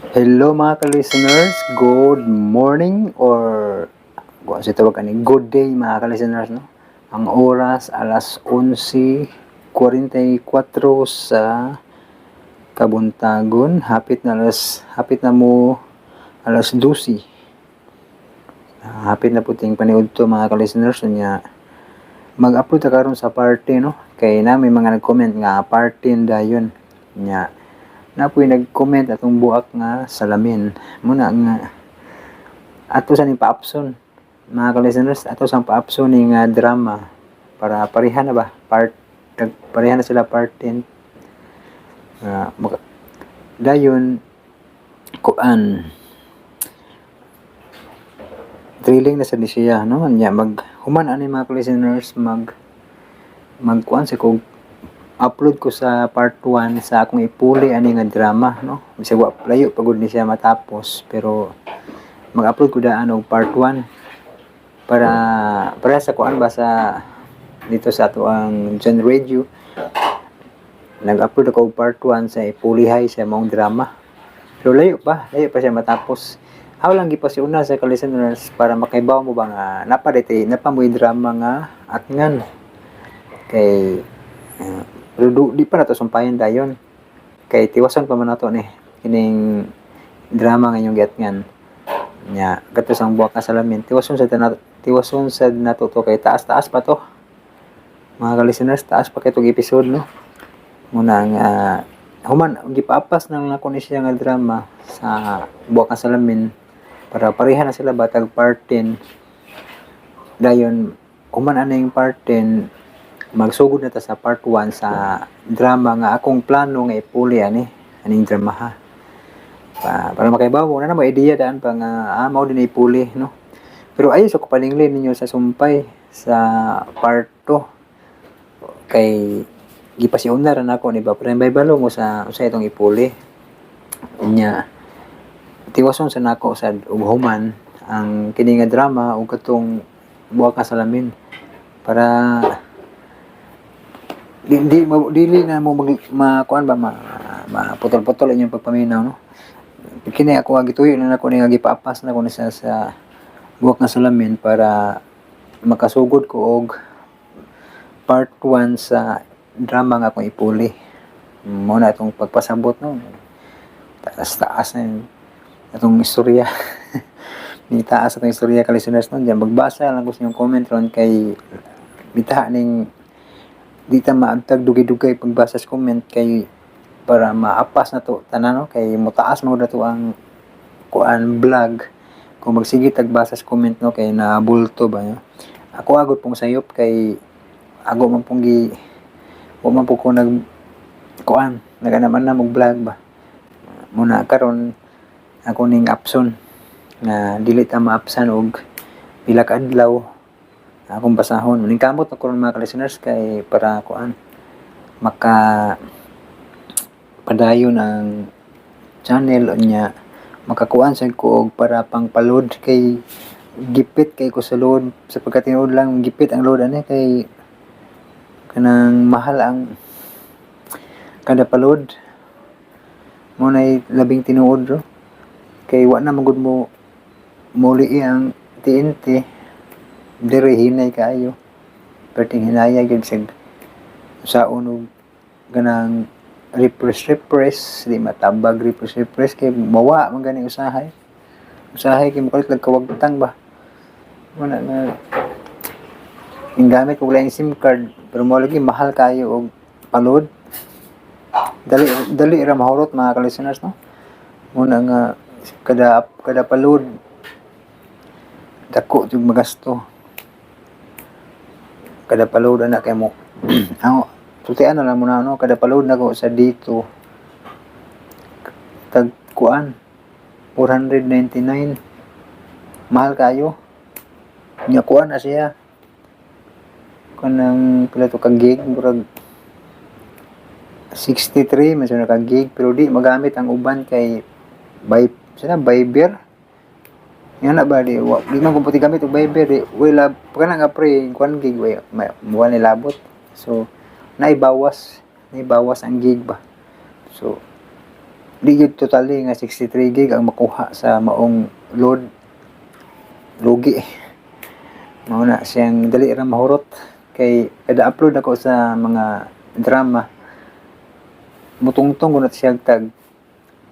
Hello, mga ka-listeners, good morning or kung sa tawag ani, good day, mga ka-listeners, no. Ang oras, alas 11:44 sa kabuntagon, hapit na mo alas 12. Hapit na puting paniud to, mga ka-listeners. Nya mag-upload ta karon sa part 10, no, kay na may mga nag-comment nga part 10 dayon. Nya napoy nag-comment atong Buak nga Salamin muna nga ato sa ning paapson, mga ka-listeners, ato sang paapson ni nga drama para pareha na ba, part pareha na sila, part 10. Dayon kuan, thrilling na sad ni siya, no. Nya mag human ani, mga ka-listeners, magkuan sa kog upload ko sa part 1 sa akong ipuli ani nga drama, no. Bisag wa layo pagod ni siya matapos, pero mag-upload ko daan og part 1 para sa kuan ba, sa dito sa ato ang John Radio. Nag-upload ako og part 1 sa ipulihay sa maong drama, pero layo pa siya matapos. How lang gipasiuna sa ka-listeners para makaibaw mo ba nga napa dito, napa mo drama nga atngan kay pero di pa nato sumpayan dayon kay tiwason pa man nato ni kining drama nga inyong giatngan. Nya kato sang Buwak nga Salamin, tiwason sad nato to kay taas-taas pa to, mga ka-listeners, taas pa kay tong episode, no. Muna nga human gipaapas nang nako ni siya nga drama sa Buwak nga Salamin para pareha na sila batag part 10. Dayon human ana yung part 10, magsugod na ta sa part 1 sa drama nga akong plano nga ipuli ani aning drama ha, para makaibaw na na mo idea daan pa nga mao din ipuli, no. Pero ayo sa ko paninglin ninyo sa sumpay sa part 2 kay gipasiuna ra nako ni ba pero balo mo sa usa itong ipuli. Nya tiwason sa nako sa ug human ang kini nga drama ug katong Buwak ka Salamin para di, di, dili na mo mag ma kuan ba, ma maputol-putol inyong pagpaminaw, no. Kini ako ang gituyo na nako ni nga gipaapas na ko ni sa Buwak nga Salamin para makasugod ko og part 1 sa drama nga akong ipuli. Mo na itong pagpasabot, no. Taas taas na yun atong istorya ni, taas atong istorya, ka listeners, no. Diyan magbasa lang ko sa inyong comment ron kay bitaha ning di ta maagtag dugay-dugay pagbasa sa comment kay para maapas na to tanan, no, kay mutaas man gud na to ang kuan vlog kung magsige tag basa sa comment, no, kay nabulto ba, no. Ako agod pong sayop kay ago man pong gi wa man po ko nag kuan naganaman na og vlog ba. Muna karon ako ning apson nga dili ta maapsan og pila ka adlaw akong basahon. Ning kamot ako ron, mga ka-listeners, kay para kuan maka padayon ang channel. Unya makakuan sad ko og para pang pa-load kay gipit kay ko sa load. Sa pagkatinuod lang, gipit ang load ani kay kanang mahal ang kada pa-load. Mo nay labing tinuod ro kay wa na magud mo muli ang TNT dire, hinay kaayo, perting hinaya gyud sa saon og ganang refresh refresh, di matabag refresh refresh kay mawa man gani usahay usahay kay mokalit lang kawagtang ba. Wala na yung gamit ko lang SIM card, pero mo lagi mahal kayo og pa-load. Dali dali ra mahurot, mga ka-listeners, no. Muna nga kada kada pa-load dako jud magasto kada pa-load ana kay mo ang sultian na lang muna, no. Kada pa-load nako sa dito tag kuan 499. Mahal kayo. Nya kuan na siya kanang pila to ka gig, murag 63 man siya ka gig, pero di magamit ang uban kay by sana Viber nga na ba. Di man kung puti gamit og Viber, di wala pa nga pre 1 gig, way wa ni labot. So naibawas ang gig ba. So Di gyud totally nga 63 gig ang makuha sa maong load. Lugi. Mao na siyang dali ra mahurot kay kada upload ako sa mga drama, mutungtong gud siya tag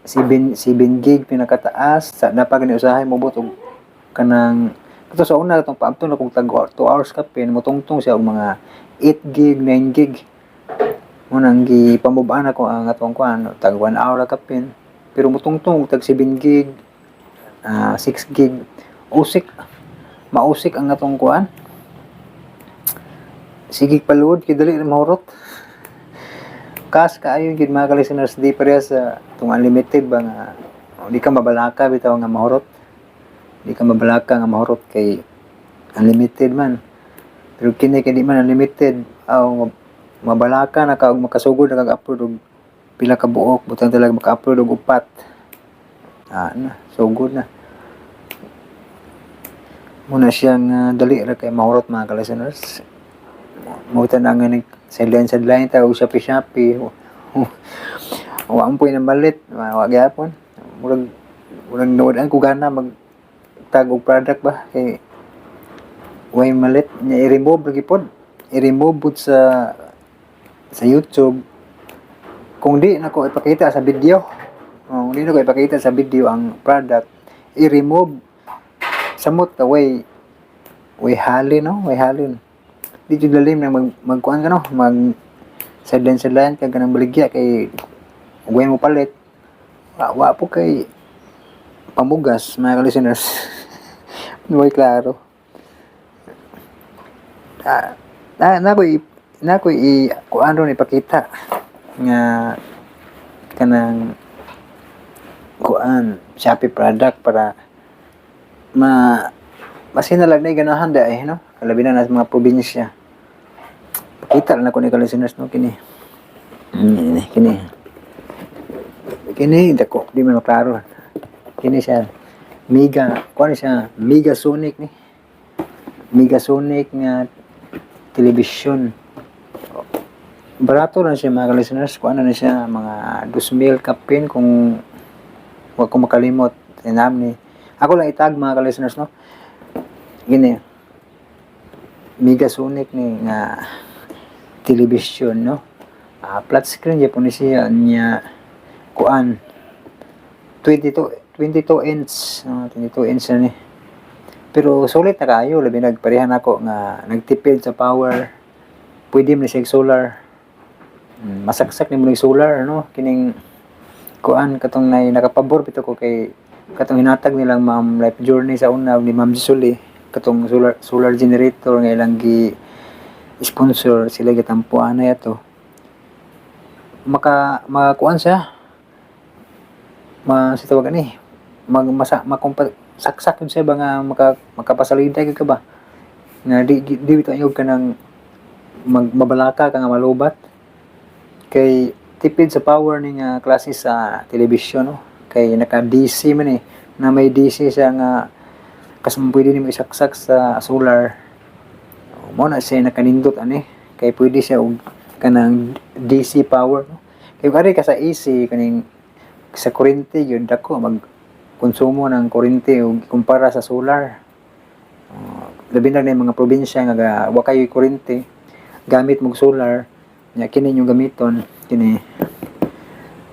7 gig pinakataas sa napa gani. Usahay mobot og kanang kato sa una, katong paabto na kog tag 2 hours kapin, mutungtong siya og mga 8 gig, 9 gig. Mo nang gipamubaan ako ang atong kuan, tag 1 hour ra kapin, pero mutungtong og tag 7 gig, 6 gig. Usik, mausik ang atong kuan, sige pa-load kay dali ra mahurot. Kas kaayo gid, mga ka-listeners, di pareha sa itong unlimited ba nga di ka mabalaka bitaw nga mahurot. Di ka mabalaka nga mahurot kay unlimited man. Pero kini kay di man unlimited, aw, mabalaka na ka og makasugod na kag upload og pila ka buok. Butang talaga maka-upload og upat, na sugod na muna siyang dali ra kay mahurot, mga ka-listeners. Mo na nga nag sideline sideline ta og Shopee Shopee, wa mo po'y namalit, wa gyapon. Murag nawad ko gana mag tag og product ba kay way malit nya. I-remove lagi pod, i-remove pud sa YouTube kung di nako ipakita sa video. Kung di nako ipakita sa video ang product, i-remove. Samot ka way halin, no? Way halin. Di jud lalim na magkuan ka, no? Mag sideline sideline ka ganang baligya kay way mo palit. Wa po kay pamugas, mga listeners. Way klaro. Na ko i kuan ron, ipakita nga kanang kuan Shopee product para ma masinalag na ganahan da eh, no? Kalabi na sa mga probinsya. Pakita lang ako ni ka-listeners, no? Kini. Kini. Kini dako, di man maklaro. Kini siya Mega, kuan siya, Megasonic ni. Megasonic nga television. Barato lang siya, mga listeners. Kuan na siya mga 2,000 kapin kung wa ko makalimot. Tinam ni. Ako lang itag, mga ka-listeners, no. Gini. Megasonic ni nga television, no. Flat screen gyapon ni siya niya, kuan 22 inch, no, 22 inch na ni. Pero sulit na kayo, labi nagparehan ako nga nagtipid sa power. Pwede mo ni siya solar. Masaksak nimo ni solar, no? Kining kuan katong nay nakapabor bitaw ko kay katong hinatag nilang Ma'am Life Journey sa una ni Ma'am Gisuli, katong solar generator nga ilang gi sponsor, sila gitampuan na yato. Maka makakuan siya, ma si tawag ani, mag masa makumpa saksak yun siya ba nga makapasalida gyud ka ba nga di bitaw ayog ka ng mabalaka ka nga malubat kay tipid sa power ni nga klase sa telebisyon, no? Kay naka DC man eh, na may DC siya nga kas pwede nimo isaksak sa solar. Mo na siya nakanindot ani kay pwede siya og kanang DC power, no? Kay kung ari ka sa AC, kaning sa kuryente yun, dako mag konsumo ng kuryente ug kumpara sa solar. Labi na yung mga probinsya nga wa kayoy kuryente, gamit mog solar nya, kini inyong gamiton kini,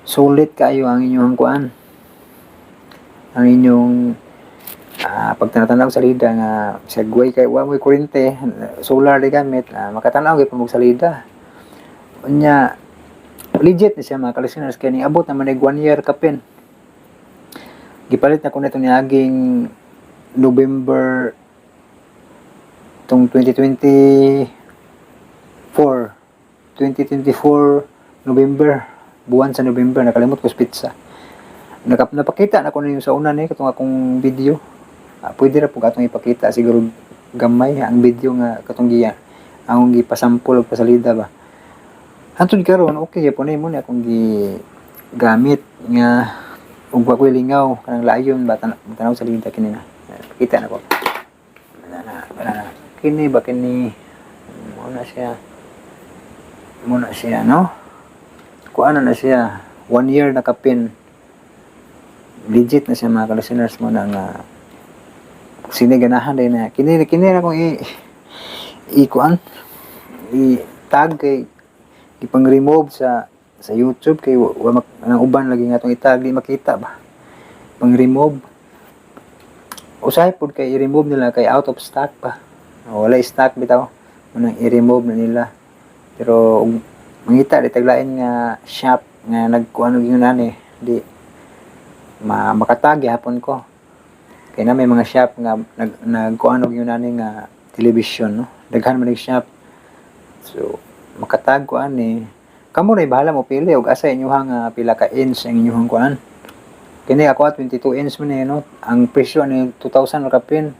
sulit kaayo ang inyong kuan, ang inyong pagtanatanaw sa salida nga sa guway kay wa mo'y kuryente, solar di gamit, makatanaw gyud mo og salida unya. Legit ni siya, mga ka-listeners, kay niabot naman og one year kapin. Gipalit na ko nito niaging November tong 2024, 2024 November, buwan sa November, nakalimot ko sa petsa. Napakita na ko ninyo sa una ni katong akong video. Pwede ra pud atong ipakita siguro gamay ang video nga katong giya ang gipasampol og pasalida ba. Hantod karon okay gyapon ni mo ni akong gi gamit nga ug wa ko'y lingaw kanang layon ba tanaw sa salida. Kini na pakita na ko na na na, na. Kini ba, kini mo na siya, no? Kuan na siya, one year na kapin. Legit na siya, mga ka-listeners mo na nga sini ganahan din na kini kini na kung i i kuan i tag kay ipang remove sa YouTube kay wa ang uban lagi nga atong itag di makita ba, pang remove. Usahay pud kay i-remove nila kay out of stock pa, wala stock bitaw, unang i-remove na nila. Pero ug mangita di taglain nga shop nga nagkuan og ingon ani, di ma makatag hapon ko kay na may mga shop nga nagkuan og ingon ani nga television, no? Daghan man shop, so makatag ko ani. Kamo na bahala mo pili og asa inyuhang pila ka inch ang inyuhang kuan. Kini ako at 22 inch man eh, no? Ang presyo ni 2,000 ra kapin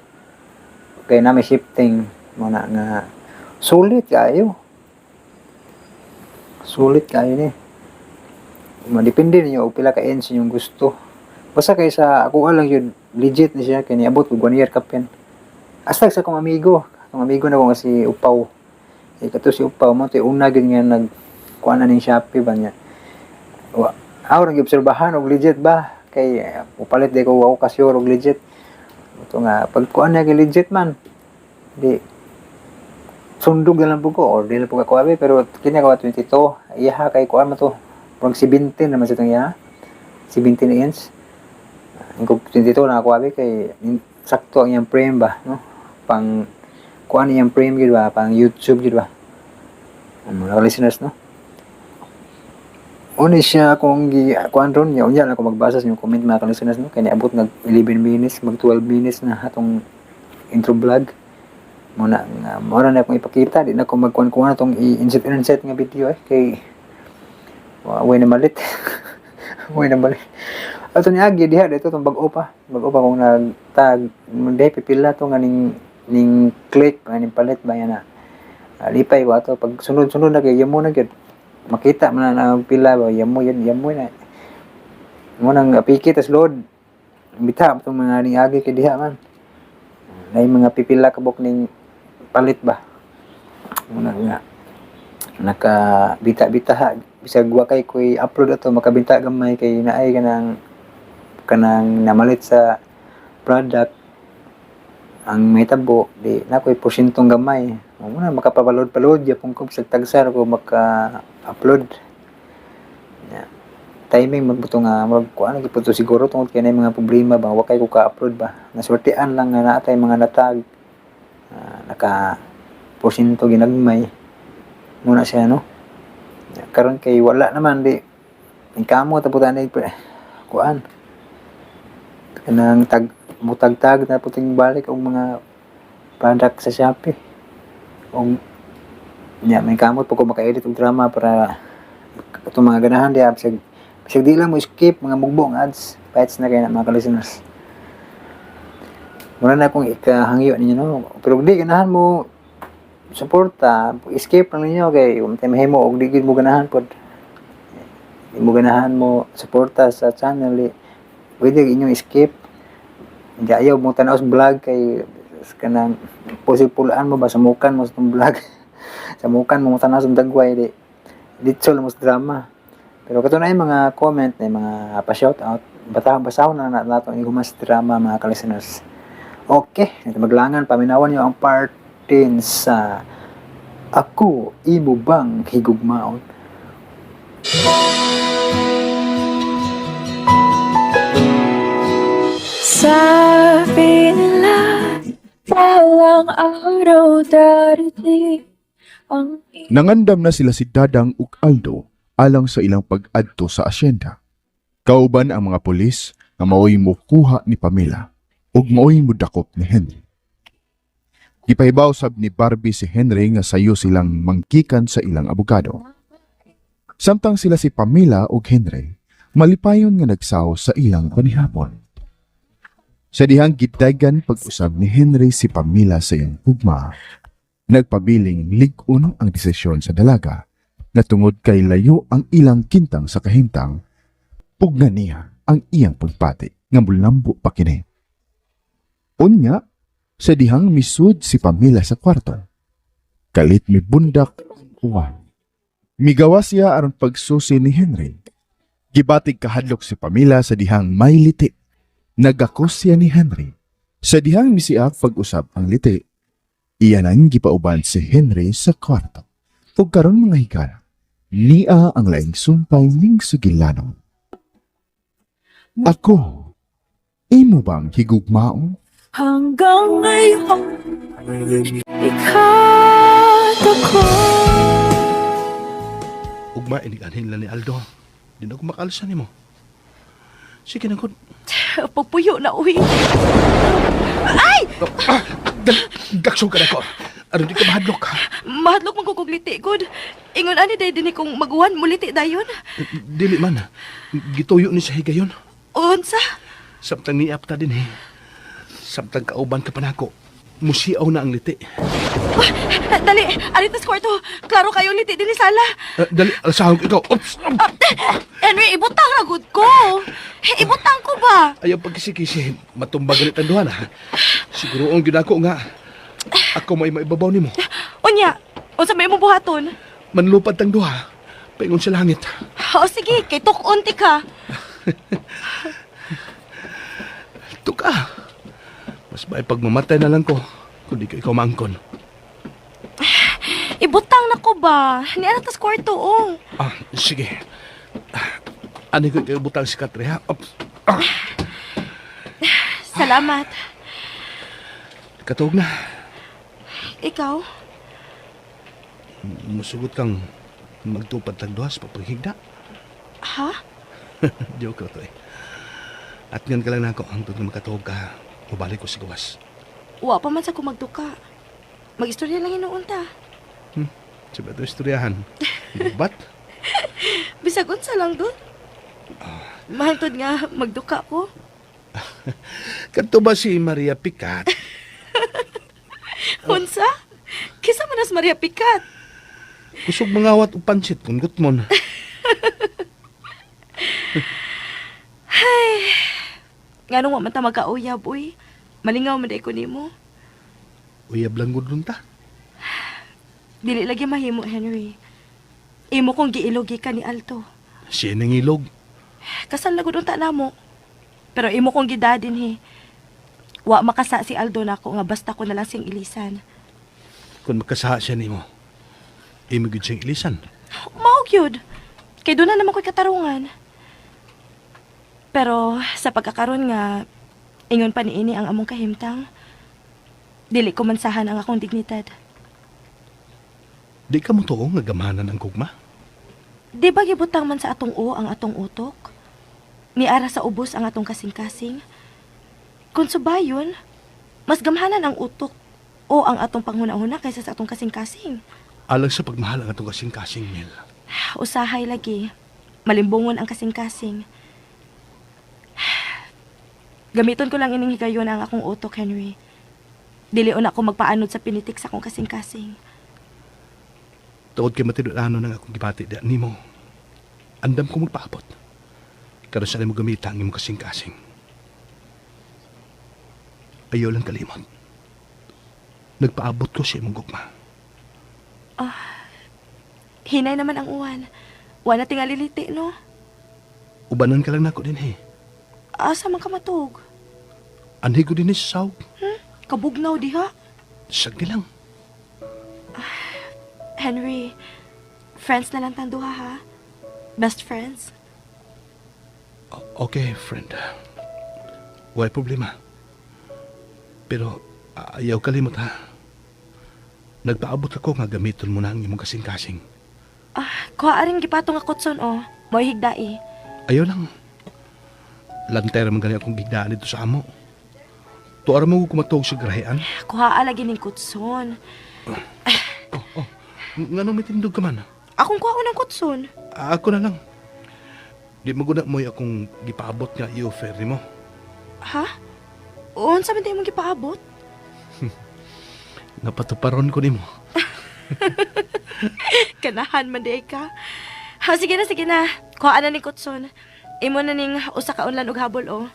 kay na may shifting mo na nga sulit kayo, sulit kayo ni. Madepende ninyo og pila ka inch inyong gusto. Basta kay sa ako lang yun, legit ni siya kay niabot og 1 year kapin. Hasta sa akong amigo na ko nga si Upaw. Eh, kato si Upaw mo, to'y una gyud nga nag kuan na ning Shopee ba niya. Wa, ako nang obserbahan og legit ba kay upalit di ko, wa ko ka sure og legit. Ito nga pag kuan niya kay legit man di sundog na lang po ko or di lang po ka kuwabe. Pero kini ako 22, iyaha kay kuan man to, murag 17 naman sa itong iyaha, 17 inch. Ang 22 na kuwabe kay sakto ang iyang frame ba, no? Pang kuan iyang frame gid ba, pang YouTube gid ba. Ang mga listeners, no? Una siya akong gi kuan ron niya, unya na ako magbasa sa inyong comment, mga listeners, no? Kay niabot nag 11 minutes, mag 12 minutes na atong intro vlog. Muna nga mao na akong ipakita, di na ko magkuan-kuan atong i-insert insert nga video eh kay wa na malit. Way na malit. Ato ni agi diha dito tong bag-o pa. Bag-o pa kung nagtag diha pipila to nga ning click nga ning palit ba yan na. Lipay ko ato pag sunod-sunod na kay yamo na gyud. Makita man na ang pila ba, yamo yun, yamo na. Mo nang apiki tas load. Bita itong mga ning agi kay diha man. Nay mga pipila kabok ning palit ba. Muna nga naka bita-bita ha, bisag wa kay koy upload ato makabinta gamay kay naay kanang namalit sa product ang mahitabo di na koy porsyentong gamay mo na makapalod-palod gyapon ko bisag tagsar ko maka-upload. Ya. Timing magbuto nga mag kuan gyud to siguro tungod kay naay mga problema ba, wa kay ko ka-upload ba. Naswertean lang nga naa tay mga natag, naka porsyento ginagmay muna siya, no? Ya, karon kay wala naman di kamo tapos ani kuan kanang tag mutagtag na puting balik og mga product sa Shopee og nya may kamot po ko maka-edit og drama para itong mga ganahan diha bisag bisag di lang mo skip mga mugbong ads. Fights na kay na, mga ka-listeners. Muna na akong ikahangyo ninyo, no? Pero di ganahan mo suporta, skip lang ninyo kay kung tayo mahimo og di gid mo ganahan pod, di mo ganahan mo suporta sa channel eh, pwede inyong skip. Di ayaw mo tanaw sa vlog kay kanang posipulaan mo ba, samukan mo sa itong vlog, samukan mo mo tanaw sa dagway, di ditso lang mo sa drama. Pero kato na yung mga comment na yung mga pa-shout out, bata basahon na nato ni humas drama, mga ka-listeners. Okay, ito maglangan, paminawan niyo ang part 10 sa Ako Imo Bang Higugmaon. Sabi nila, balang araw darating ang Nangandam na sila si Dadang ug Aldo alang sa ilang pag-adto sa asyenda. Kauban ang mga pulis nga maoy mokuha ni Pamela ug maoy modakop ni Henry. Gipahibaw sab ni Barbie si Henry nga sayo silang manggikan sa ilang abogado. Samtang sila si Pamela ug Henry, malipayon nga nagsaw sa ilang panihapon. Sa dihang gidaygan pag-usab ni Henry si Pamela sa iyang hugma, nagpabiling lig-on ang desisyon sa dalaga na tungod kay layo ang ilang kintang sa kahimtang, pugna niya ang iyang pagpati nga mulambo pa kini. Unya, sa dihang misud si Pamela sa kwarto. Kalit mi bundak ang uwan. Migawa siya aron pagsusi ni Henry. Gibatig kahadlok si Pamela sa dihang may liti. Nagakos siya ni Henry. Sa dihang misiak pag-usab ang liti, iya nang gipauban si Henry sa kwarto. Ug karon, mga higala, nia ang laing sumpay ning sugilanon. Ako, imo bang higugmaon? Hanggang ngayon, ika't ako. Ugma, inig-anhin lang ni Aldo. Di na ako makaalsa nimo. Sige na, kod. Pagpuyo na, uy. Ah! Gaksong ka na ko. Aron di ka mahadlok, ha? Mahadlok man ko kog liti, gud. Ingon ani day dinhi kung maguwan muliti dayon. Dili man. Gituyo ni sa higayon. Unsa? Samtang niap ta din eh. Samtang kauban ka pa nako. Musiaw na ang liti. Dali, arito sa kwarto. Klaro kayo liti dinhi sala. Dali, alsahon ko ikaw. Oops! Ah, Henry, ibutang ra gud ko. Ibutang ko ba? Ayaw pagkisi-kisi. Matumba ganit ang duha na. Siguro ang ginako nga. Ako may maibabaw nimo. Unya, unsa may imong buhaton? Manlupad tang duha. Paingon sa langit. O sige, kay tuk-on ti ka. Tuka. Mas may pagmamatay na lang ko kung di ko ikaw maangkon. Ibutang na ko ba? Ni ana tas kwarto oh. Ah, sige. Ah, ano ko ikaw butang si Katre, ha? Ops. Ah, Salamat. katuog na. Ikaw? Musugot kang magtupad tag duha sa pagpaghigda. Ha? Joke ko to eh. At ngan ka lang nako hangtod nga makatuog ka, mubalik ko sa gawas. Wa pa man sa ko magduka. Magistorya lang hinuon ta. Sa ba ito istoryahan? Gubat? Bisag unsa lang dun. Mahantod nga magduka ko. Kadto ba si Maria Picat? Unsa? Kisa man as Maria Picat. Kusog mangawat og pansit kung gutmon. Nganong wa man ta magkauyab uy. Malingaw man day ko nimo. Uyab lang gud ta. Dili lagi mahimo, Henry. Imo kong giilogi ka ni Alto. Siya nang ilog. Kasal na gud unta namo. Pero imo kong gidadin he. Wa makasa si Aldo nako nga basta ko na lang siyang ilisan. Kung magkasaha siya nimo, imo gyud siyang ilisan. Mao gyud. Kay doon na naman ko'y katarungan. Pero sa pagkakaron nga ingon pa niini ang among kahimtang, dili ko mansahan ang akong dignidad. Di ka mo tuo nga gamanan ang gugma? Di ba gibutang man sa atong o ang atong utok? Niara sa ubos ang atong kasing-kasing? Kung subayon, mas gamhanan ang utok o ang atong panghuna-huna kaysa sa atong kasing-kasing. Alang sa pagmahal ang atong kasing-kasing, Mel. Usahay lagi. Malimbongon ang kasing-kasing. Gamiton ko lang ining higayon ang akong utok, Henry. Dili na ako magpaanod sa pinitik sa akong kasing-kasing. Tuod kay matinud-ano nang akong gibati di nimo. Andam ko magpaabot. Karon sa nimo gamita ang imong kasing-kasing. Ayaw lang kalimot. Nagpaabot ko sa imong gugma. Hinay naman ang uwan. Wala tingaliliti, no? Ubanan ka lang nako din he. Asa man ka matug? Anhi ko din sa sawg. Kabugnaw diha. Sagdi lang. Henry, friends na lang tang duha ha. Best friends. Okay, friend. Way problema. Pero ayaw kalimot ha. Nagpaabot ako nga gamiton mo na ang imong kasing-kasing. Ah, kuha rin gipatong nga kutson oh. Mo'y higdai. Ayaw lang. Lantera man gani akong gigdaan dito sa amo. Tuara mo ko kumatog sa grahean. Kuha lagi ning kutson. Oh, oh. Nganong may tindog ka man? Akong kuha ng kutson. Ah, ako na lang. Di maguna mo'y akong gipaabot nga i-offer nimo. Ha? Unsa man tayo mong gipaabot? Napatuparon ko nimo. Kanahan man di ka. Ha, sige na, sige na. Kuha na ning kutson. Imo na ning usa ka unlan og habol oh.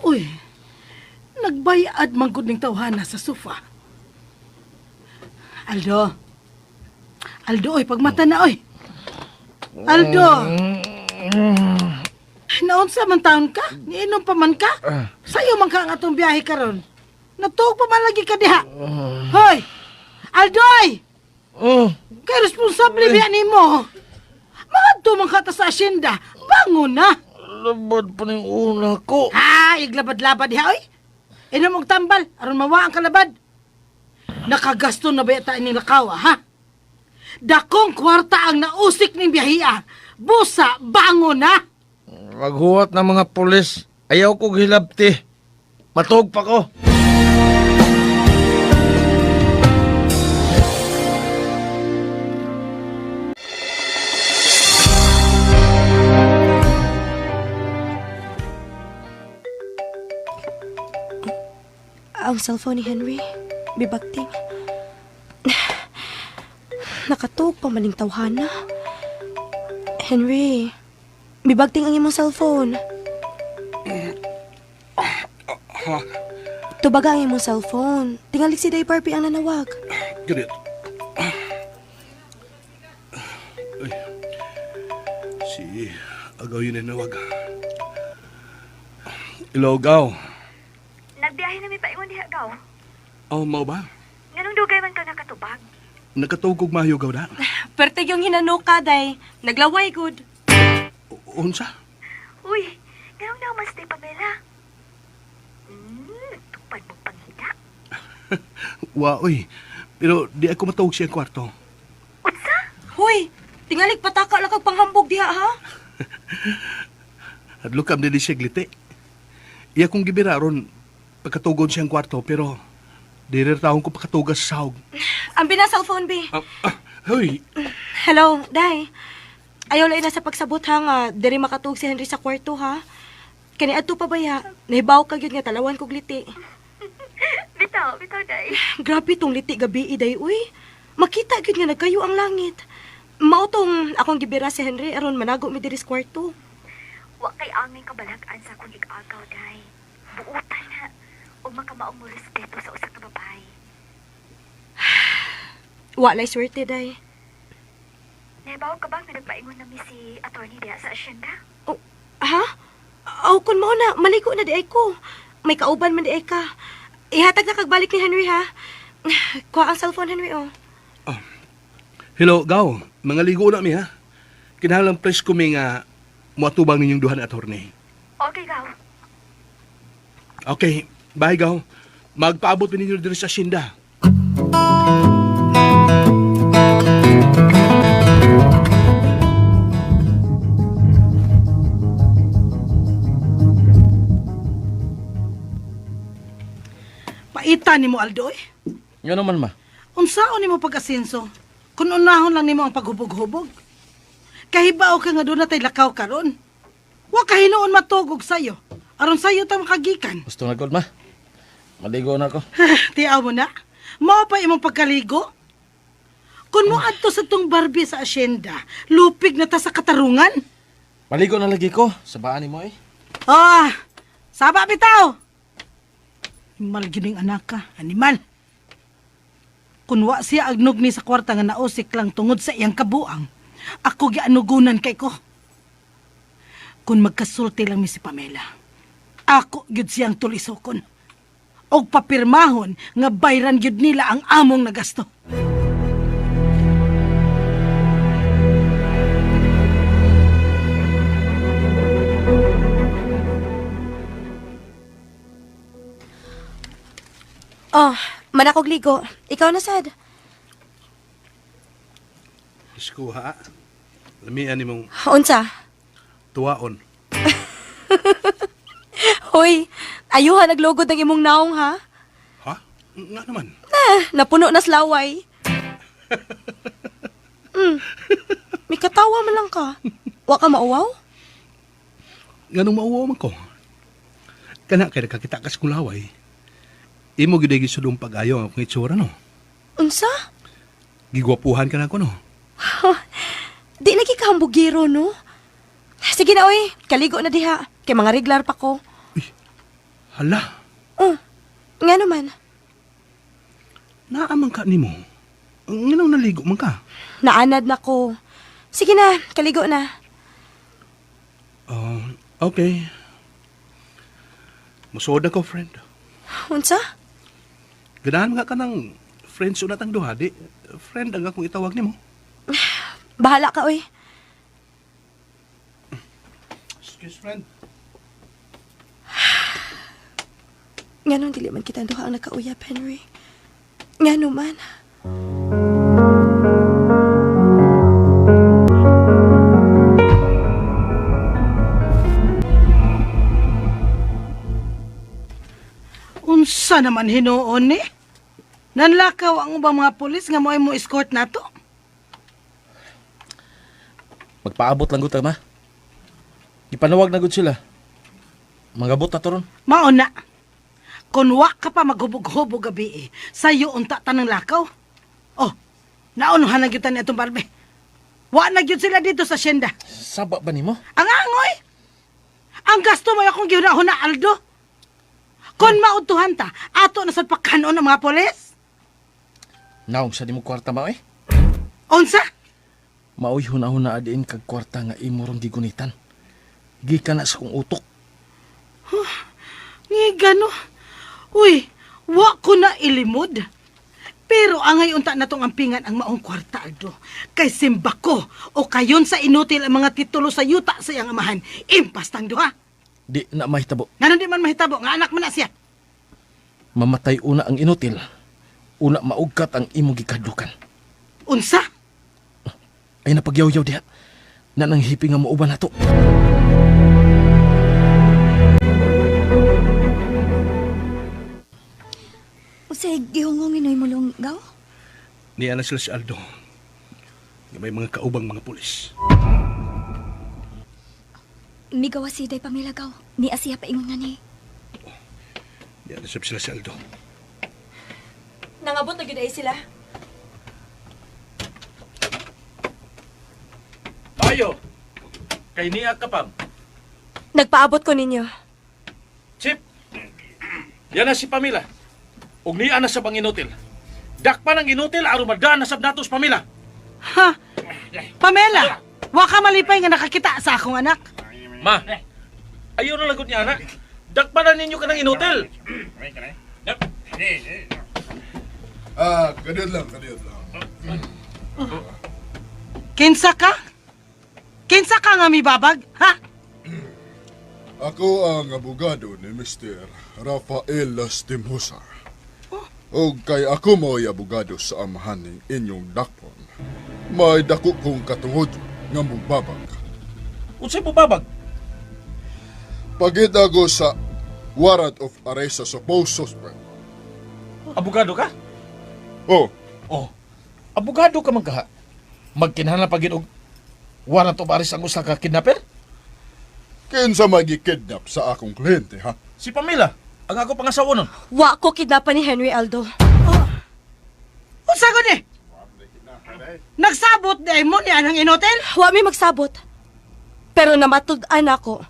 Uy, Nagbayad man gud ning tawhana sa sofa. Aldo. Aldo, oy, pagmata na, oy. Aldo. Naunsa man taon ka? Niinom pa man ka? Sayo man ka ang atong biyahe karon. Natuog pa man lagi ka diha. Hoy! Aldoy! Oh, Kay responsable biya nimo. Mangadto man ka ta sa asyenda. Bangon na. labad pa ning una ko. Ha, iglabad-labad diha oy. Inom og tambal aron mawa ang kalabad. Nakagasto na ba yata ining lakaw, ha? Dakong kwarta ang nausik ning biyahia. Busa, bangon na. Maghuwat ng mga pulis. Ayaw kong hilabti. Matug pa ko. Ang cellphone ni Henry, bibagting. Nakatuog pa maning tawhana. Henry, bibagting ang imong cellphone. Tubaga ang imong cellphone. Tingalik si Day Barbie ang nanawag. Ganit. Ay. Si Agaw yun ay nawag. Hello, Gaw. Nagbiyahe na mi paingon diha gaw. Oh, mao ba? Nganong dugay man ka nakatubag? Nakatugog mayo, Gaw na. Pertig yung hinanuka, Day. Naglaway, good. Unsa? Uy, nganong nauman si Pamela? Tupad mo panghina. Wa, uy. Pero di ako matawag siya kwarto. Unsa? Hoy, tingalik pataka lang kag panghambog diha, ha? Hadlok kam dili siya gliti. Iya kong gibira ron pagkatugon siyang kwarto pero di rin taong ko pagkatugas sa sahog. Ang bina cellphone, B. Hoy, Hello, Day. Ayaw lain na sa pagsabot ha nga diri makatuog si Henry sa kwarto ha. Kani adto pa baya, nahibaw ka gyud nga talawan kog liti. Bitaw, bitaw day. Grabe tong liti gabi day uy. Makita gyud nga nagkayo ang langit. Mao tong akong gibira si Henry aron manago mi diri sa kwarto. Wa kay angay kabalag-an sa akong igagaw day. Buutan na ug makamaong mo respeto sa usa ka babae. Wa lay swerte day. Nahibaw ka ba nga nagpaingon na mi si attorney diha sa asyenda? Oh, ha? Aw kun mao na maligo na di ay ko. May kauban man di ay ka. Ihatag na kag balik ni Henry ha. Kuha ang cellphone Henry oh. Hello, Gaw. Mga ligo na mi ha. Kinahanglan presko mi nga muatubang ninyong duhan attorney. Okay gaw. Okay, bye Gaw. Magpaabot mi ninyo diri sa asyenda. Paita nimo Aldo, oy. Nga naman ma. Unsaon nimo pag-asenso? Kun unahon lang nimo ang paghubog-hubog. Kahibaw ka nga doon na tay lakaw karon. Wa ka hinuon matugog sayo. Aron sayo ta makagikan. Gusto na gud ma. Maligo na ako. Tiaw mo na. Mao pa imong pagkaligo. Kun mo adto sa tong Barbie sa asyenda, lupig na ta sa katarungan. Maligo na lagi ko. Sabaan nimo eh. Ah, saba bitaw. Animal gyud ning anak ka, animal. Kun wa siya agnog ni sa kwarta nga nausik lang tungod sa iyang kabuang, ako gianugunan kay ko. Kun magkasulti lang mi si Pamela, ako gyud siyang tulisokon. Og papirmahon nga bayran gyud nila ang among nagasto. Oh, manakog ligo. Ikaw na sad. Isko ha. Lamian nimong Unsa? tuwaon. Hoy, ayuha naglugod ng imong naong ha. Ha? Nga naman. Ah, napuno na slaway. May katawa man lang ka. Wa ka mauwaw? Nganong mauwaw man ko. Kana kay nakakita kas kong laway. Imo gyud ay gisudong pag-ayo ang akong itsura no. Unsa? Gigwapuhan ka na ko no. Di lagi ka hambugiro, no? Sige na, oy. Kaligo na diha. Kay mga reglar pa ko. Hala, Oh, Ngano man? Naaman ka nimo. Nganong naligo man ka? Naanad na ko. Sige na, kaligo na. Oh, okay. Musuod ako, friend. Unsa? Ganahan nga ka ng friends una tang duha, di. Friend ang akong itawag nimo. Bahala ka, oy. Excuse, friend. Nganong dili man kita duha ang nakauyap, Henry? Ngano man? Unsa naman hinuon ni? Nanlakaw ang ubang mga pulis nga mo'y mo escort nato. Magpaabot lang gud ta, ma. Gipanawag na gud sila. Magabot na to ron. Mao na. Kun wa ka pa maghubog-hubog gabi eh, sayo unta tanang lakaw. Oh, naunuhan na gyud ta ni atong barbe. Wa na gyud sila dito sa syenda. Saba ba nimo? Ang angoy! Ang gasto mo akong gihuna-huna, Aldo. Kung mautuhan ta, ato na sa pagkanon ng mga polis. Naong sa nimo kwarta ma eh. Unsa? Maoy hunahuna adiin kag kwarta nga imo rong gigunitan. Gikan na sa kong utok. Ngiga no. Uy, wa ko na ilimod. Pero angay unta na tong ampingan ang maong kwarta, Aldo. Kay simba ko o kayon sa inutil ang mga titulo sa yuta sa iyang amahan. Impas tang duha. Di na mahitabo. Ngano di man mahitabo nga anak man na siya. Mamatay una ang inutil. Una maugkat ang imong gikadlukan. Unsa? Ay napagyaw-yaw diha. Na nang hipi nga muuban nato. Usay gihungong inoy mulong gaw? Niya na sila si Aldo. Nga may mga kaubang mga pulis. Migawa si Day Pamela gaw. Ni Asiya paingon nga ni. Niya na sila si Aldo. Nangabot na gyud ay sila. Tayo! Kay niya ka pam. Nagpaabot ko ninyo. Chip! Yan na si Pamela. Ug niya na sa bang inutil. Dakpan ang inutil aron madaan na sab nato sa Pamela. Ha? Pamela, wa ka malipay nga nakakita sa akong anak. Ma, ayaw na lagot niya anak. Dakpan na ninyo ka ng inutil. Ah, kadiyot lang, kadiyot lang. Kinsa ka? Kinsa ka nga mibabag? Ha? Ako ang abogado ni Mr. Rafael Lastimosa. Og kay ako mao'y abogado sa amahan ning inyong dakpon. May dako kong katungod nga mubabag. Unsay bubabag? Pagita ko sa warrant of arrest sa supposed suspect. Abogado ka? Oh, Oh. Abogado ka man kaha. Magkinahanglan pa gid og warrant of arrest ang usa ka kidnapper? kinsa may gikidnap sa akong kliyente ha? Si Pamela, ang ako pangasawa nun. Wa ko kidnapan ni Henry Aldo. Unsa gud eh? Nagsabot di ay mo ni anang inotel? Wa mi magsabot. Pero namatud-an ako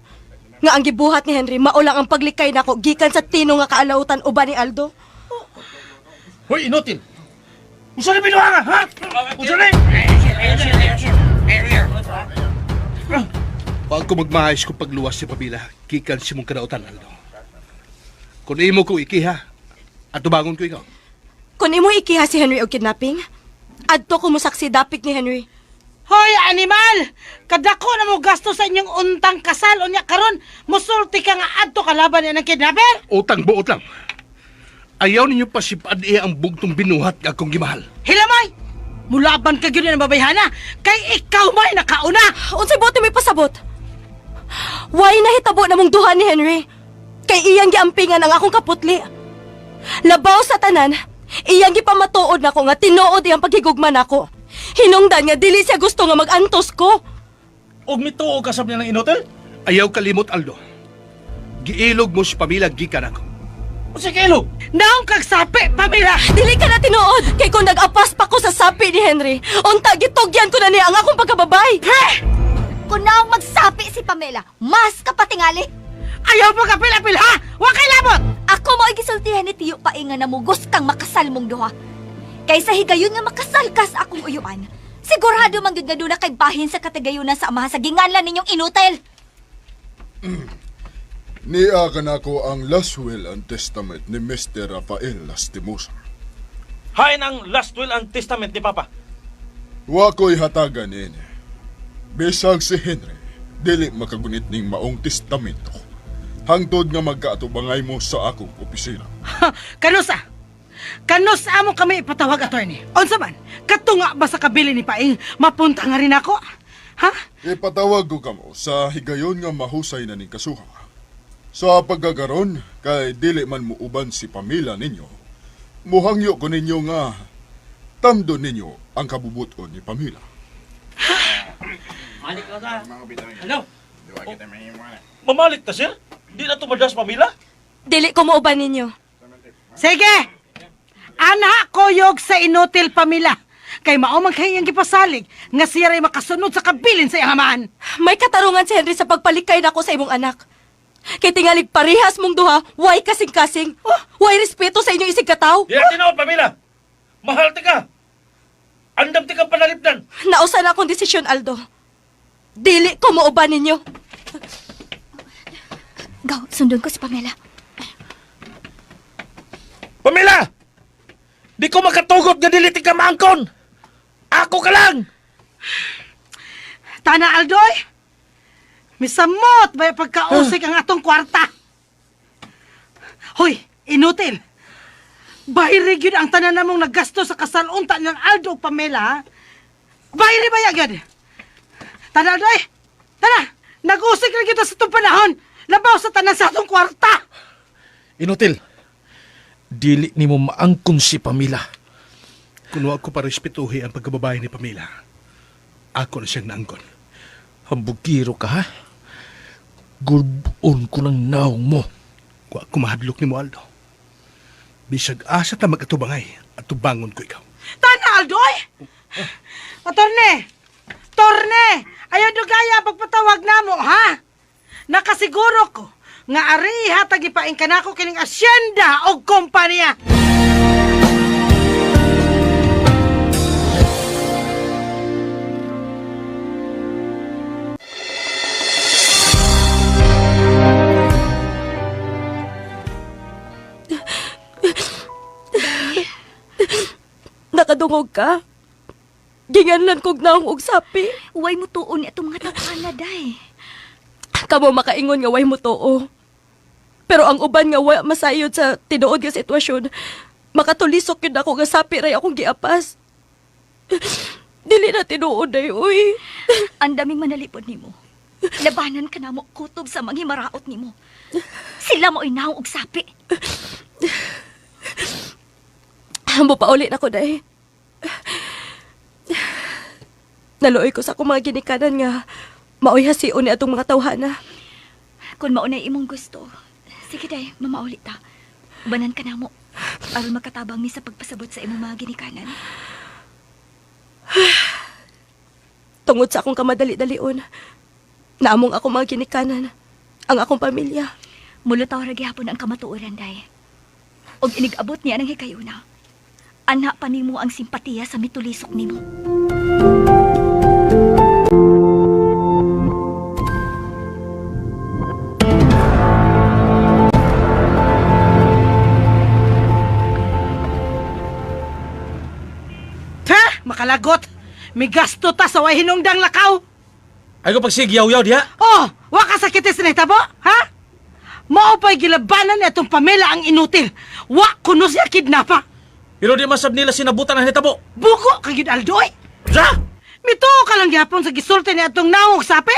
nga ang gibuhat ni Henry mao lang ang paglikay nako gikan sa tino nga kaalautan uban ni Aldo. Hoy, inutil! Unsa ni binuhanga, ha? Unsa ni? Huwag ko magmaayos kung pagluwas si Pamela, gikan si mong kadautan, Aldo. Kung imo ko ikiha, at tubangon ko ikaw. Kun imo ikiha si Henry og kidnapping, adto ko mosaksi dapit ni Henry. Hoy, animal! Kadako na mo gasto sa inyong untang kasal unya karon musulti ka nga adto kalaban ni anang kidnapper? Utang buot lang. Ayaw ninyo pasipad iya ang bugtong binuhat nga akong gimahal. Hilamay! Mulaban ka gyud ng babayhana kay ikaw may nakauna. Unsay buot may pasabot? Way nahitabo na mong duha ni Henry? Kay iyang giampingan ang akong kaputli. Labaw sa tanan, iyang gipamatuod nako nga tinuod iyang paghigugma nako. Hinungdan nga dili siya gusto nga mag-antos ko. Og mituo ka sab niya ng inutil? Ayaw kalimot, Aldo. Giilog mo si Pamela gikan ako. Unsay kailog? Naong kag sapi, Pamela! Dili ka na tinuod kay kung nag-apas pa ko sa sapi ni Henry, unta gitugyan ko na niya ang akong pagkababay. Kung naong magsapi si Pamela, mas kapatingali. Ayaw pagapil-apil ha! Wa kay labot! Ako mo gisultihan ni Tiyo Paing nga namugos kang makasal mong duha. Kaysa higayon nga makasal ka sa akong uyuan. Sigurado man gyud nga duna kay bahin sa katagayunan sa amahan sa ginganlan ninyong inutil. Niya kanako ang last will and testament ni Mr. Rafael Lastimosa. Hain ang last will and testament ni Papa. Wa ko'y hatagan ini. Bisag si Henry, dili makagunit ning maong testamento. Hangtod nga magkaatubangay mo sa akong opisina. Kanusa? Kanusa mo kami ipatawag, attorney? Unsa man? Katunga ba sa kabili ni Paing? Mapunta nga rin ako? Ha? Ipatawag ko kamo sa higayon nga mahusay na ning kasuha. Sa pagkakaron, kay dili man muuban si pamilya ninyo, muhangyo ko ninyo nga tamdo ninyo ang kabubuton ni Pamela. Hello? Mamalik ta, sir? Di na tumadas Pamela? Dili ko mauban ninyo. Sige! Ana koyog sa inutil pamila. Kay mao man kay iyang gipasalig nga siya ray makasunod sa kabilin sa iyang amahan. May katarungan si Henry sa pagpalikay nako sa imong anak. Kay tingalig parehas mong duha, way kasing-kasing. Oh, way respeto sa inyong isig kataw. Di na tinuod, Pamela! Mahal ti ka! Andam ti ka panalipdan! Nausa na akong desisyon, Aldo. Dili ko mauban ninyo. Gaw, sundon ko si Pamela. Pamela! Di ko makatugot nga dili ti ka maangkon! Ako ka lang! Tana Aldoy! Misamot ba pagkausik ang atong kwarta? Hoy, inutil. Bayri gyud ang tanan namong naggasto sa kasal unta ng Aldo ug Pamela. Ha? Bayri ba ya gyud? Tana Aldoy! Tana! Nag-usik na kita sa itong panahon. Labaw sa tanan sa atong kwarta. Inutil. Dili nimo maangkon si Pamela. Kung wa ko parespetuhi ang pagkababae ni Pamela, ako na siyang naangkon. Hambugiro ka ha? Gulbon ko ng naong mo. Wa ko mahadlok ni mo, Aldo. Bisag asa ta mag-atubangay at tubangon ko ikaw. Tana Aldoy! Atorne! Torne! Ayaw dugaya pagpatawag namo, ha? Nakasiguro ko nga ari hatag ipaing kanako kining asyenda og kompanya. Nakadungog ka. Ginganlan kog naong og sapi. Way mo tuon ni atong mga tawhana, day. Kamo makaingon nga way mo tuo. Pero ang uban nga wa masayod sa tinuod nga sitwasyon, makatulisok yun ako nga sapi ray akong giapas. Dili na tinuod ay, uy. Ang daming manalipod nimo. Labanan ka namo kutob sa manghimaraot nimo. Sila mo naong og sapi. Mo pauli na ko day. Naluoy ko sa akong mga ginikanan nga maoy hasion ni atong mga tawhana. Kung maunay imong gusto, sige day, mamauli ta. Ubanan ka namo. Aron makatabang mi sa pagpasabot sa imong mga ginikanan. Tungod sa akong kamadali-dalion, naamong akong mga ginikanan, ang akong pamilya. Mulutaw ra gihapon ang kamatuoran day. Og inig-abot niya ng hikayuna. Ana pa nimo ang simpatiya sa mitulisok nimo. Ha? Makalagot. May gasto ta sa way hinungdang lakaw. Ay ko pagsigyaw-yaw diha. Oh, wa ka sakit sa nahitabo, ha? Mao pa'y gilabanan ni atong Pamela ang inutil. Wa kuno siya kidnapa. Pero di masab nila sinabutan ang hitabo. Bugo ka gyud Aldoy. Sa! Mituo ka lang gyapon sa gisulti ni atong nawong sapi.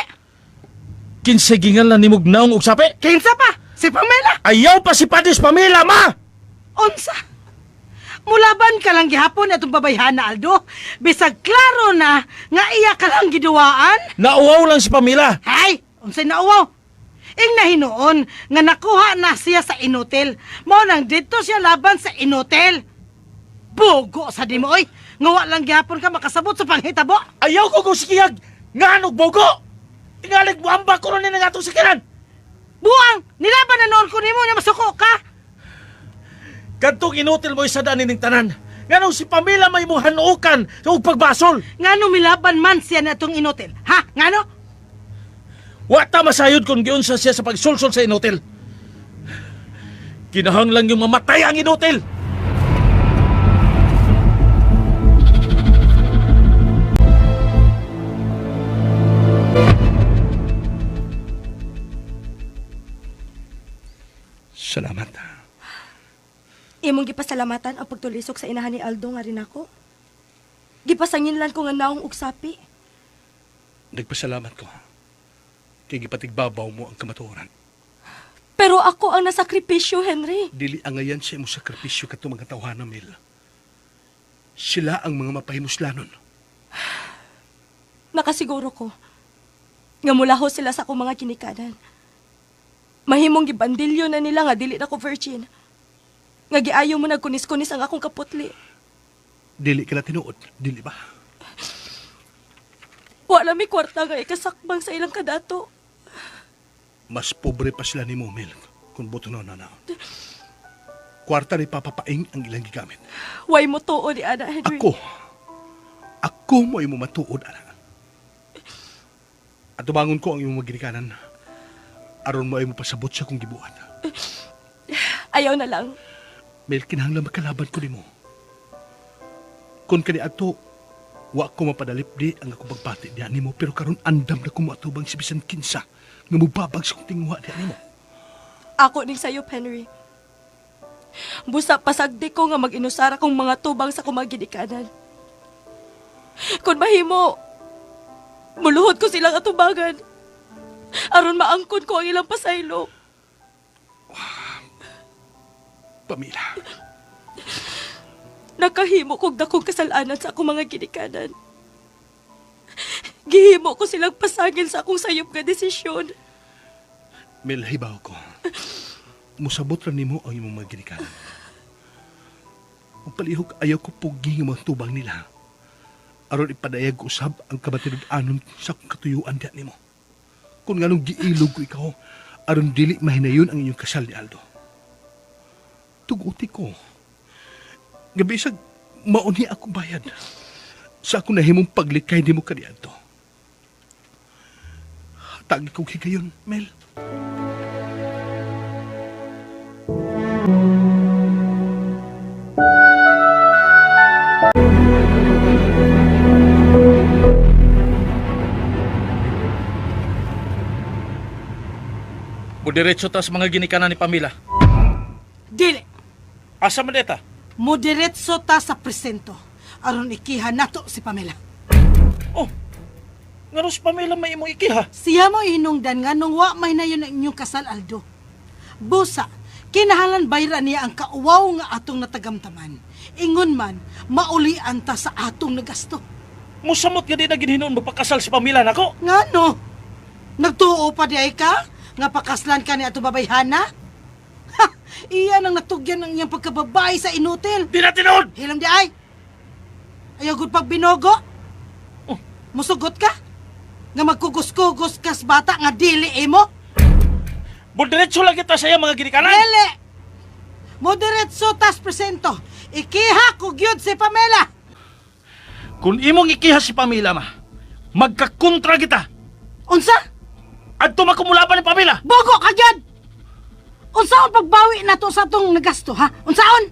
Kinsay ginganlan nimog naong og sapi? Kinsa pa? Si Pamela. Ayaw pa si Padis Pamela, ma! Unsa? Mulaban ka lang gihapon ni atong babayhana Aldo. Bisag klaro na nga iya ka lang giduwaan. Nauwaw lang si Pamela. Hay, unsay nauwaw? Ing nahinuon nga nakuha na siya sa inutil. Mao nang didto siya laban sa inutil. Bugo sa di mo oy. Nga wa lang gihapon ka makasabot sa panghitabo. Ayaw ko kung sikiyag! Nga og bogo! Tingalig mo amba ko rin nga atong sakiran! Buang! Nilaban na noon ko nimo na masuko ka! Kadtong inutil mo isa daan ining tanan. Nganong si Pamela may imong hanuokan ug pagbasol. Ngano milaban man siya na itong inutil? Ha? Ngano? Wa ta masayod kung giunsa siya sa pagsulsol sa inutil. Kinahanglan yung mamatay ang inutil. Salamat. Imong gipasalamatan ang pagtulisok sa inahan ni Aldo nga rin ako. Gipasanginlan ko nga naong og sapi. Nagpasalamat ko. Kay gipatigbabaw mo ang kamatuoran. Pero ako ang nasakripisyo, Henry. Dili angayan sa imong sakripisyo katong mga tawhana, Mel. Sila ang mga mapahimuslanon. Nakasiguro ko nga mulaho sila sa akong mga ginikanan. Mahimong gibandilyo na nila nga dili na ko virgin. Nga giayo mo nagkunis-kunis ang akong kaputli. Dili ka na tinuod, dili ba? Wala mi kwarta nga ikasakbang sa ilang kadato. Mas pobre pa sila ni mo, Mel, kung buto na na. Kwarta ni Papa Paing ang ilang gigamit. Way mo tuo ni Ana, Henry. Ako, ako mo imo matuod, anak. At tubangon ko ang imong maginikanan. Aron mo ay mapasabot sa kong gibuhat. Ayaw na lang. Mel, kinahanglan makalaban ko nimo. Kung kani ato, wa ko mapadalip di ang akong pagbati diha nimo, pero karon andam na ko moatubang si bisan kinsa nga mobabag sa akong tinguha diha nimo. Ako ning sayop, Henry. Busa pasagdi ko nga mag-inusara kong mga tubang sa kumaginikanan. Kung mahimo, muluhod ko silang atubangan. Aron maangkon ko ang ilang pasaylo. Pamela, Nakahimo kog dakong kasalanan sa akong mga ginikanan. Gihimo ko silang pasangil sa akong sayop nga desisyon. Mel, hibaw ko. Musabot ra nimo ang imong mga ginikanan. Ug palihog ayaw ko pugi nga mga tubang nila. Aron ipadayag ko usab ang kabatinud-anon sa akong katuyuan diha nimo. Kung nganong giilog ko ikaw, aron dili mahinayon ang inyong kasal ni Aldo. Tuguti ko. Gabi sa mauni akong bayad. Sa akong nahimong paglikay nimo kaniadto. Tagi kong higayon, Mel. Mudiretso ta sa mga ginikanan ni Pamela. Dili! Asa man deta? Mudiretso ta sa presento. Aron ikiha nato si Pamela. Oh, ngano si Pamela may imong ikiha? Siya mo hinungdan nga nung wa may na yun ang inyong kasal, Aldo. Busa, kinahalan bayra niya ang kauwaw nga atong natagamtaman. Ingon man, maulian ta sa atong nagasto. Musamot nga di na ginhinon magpakasal si Pamela nako. Ngano? Nagtuo pa di ay ka? Nga pakaslan ka ni ato babayhana? Ha! Iyan ang natugyan ng iyang pagkababae sa inutil. Di na tinuod! Hilam di ay! Ayaw gud pag binogo. Oh. Musugot ka? Nga magkugos-kugos kas bata nga dili imo? Mudiretso lang kita sa iyang mga ginikanan. Dili! Moderetso tas presento. Ikiha ko gyud si Pamela. Kung imong ikiha si Pamela ma, magkakontra kita. Unsa? Adto makumulaban ni Pamela. Bogo ka gyud! Unsaon pagbawi nato sa atong nagasto ha? Unsaon?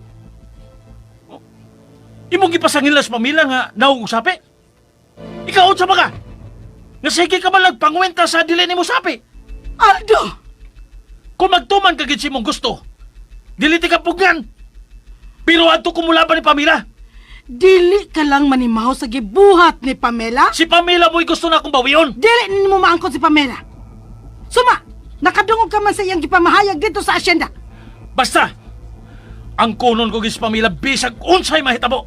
Imong gipasangil na si Pamela nga naong sapi. Ikaw unsa ba ka? Nga sige ka man nagpangwenta sa dili nimo sapi. Aldo! Kung magtuman ka gid sa imong gusto, dili ti ka pugnan. Pero adto kumulaban ni Pamela. Dili ka lang manimaw sa gibuhat ni Pamela. Si Pamela mo'y gusto na akong bawion. Dili nimo maangkon si Pamela. Suma, nakadungog ka man sa iyang gipamahayag dito sa asyenda. Basta, ang kunon ko gid si Pamela bisag unsay mahitabo.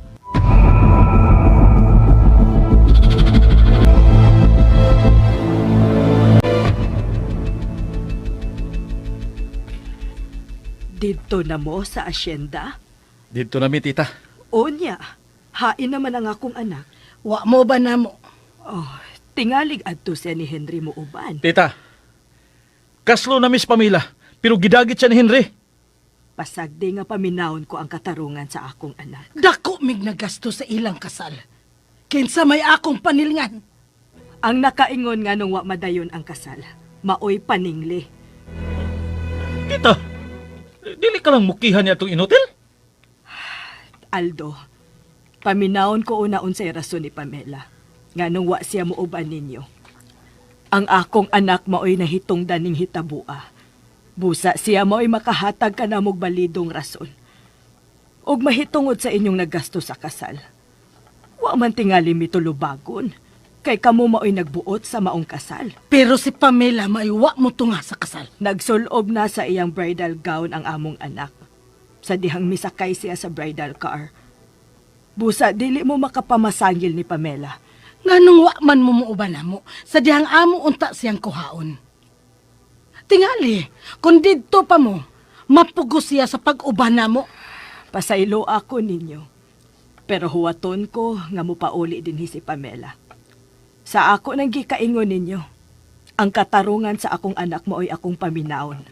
Didto na mo sa asyenda? Dito na mi, tita. Onya, hain naman ang akong anak. Wa mo ba namo? Oh, tingalig adto siya ni Henry mo uban. Tita, Kaslo na Miss Pamela, pero gidagit siya ni Henry. Pasagdi nga paminawon ko ang katarungan sa akong anak. Dako mig nagasto sa ilang kasal. Kinsa may akong panilngan. Ang nakaingon nga nung wa madayon ang kasal, maoy paningli. Tita, dili ka lang mukihan niya itong inutil? Aldo, paminawon ko una unsay rason ni Pamela. Nga nung wa siya muuban ninyo. Ang akong anak maoy nahitungdan ning hitabua. Busa siya maoy makahatag kanamog balidong rason. Og mahitungod sa inyong naggasto sa kasal. Wa man tingali mitulubagon. Kay kamo maoy nagbuot sa maong kasal. Pero si Pamela maiwa mo tunga sa kasal. Nagsulob na sa iyang bridal gown ang among anak. Sa dihang misakay siya sa bridal car. Busa, dili mo makapamasangil ni Pamela. Nganong wa man mo muuban namo sa dihang amo unta siyang kuhaon. Tingali, kung didto pa mo, mapugos siya sa pag-uban namo. Pasaylo ako ninyo. Pero huwaton ko nga mupauli dinhi si Pamela. Sa ako nang gikaingon ninyo, ang katarungan sa akong anak mao'y akong paminawon.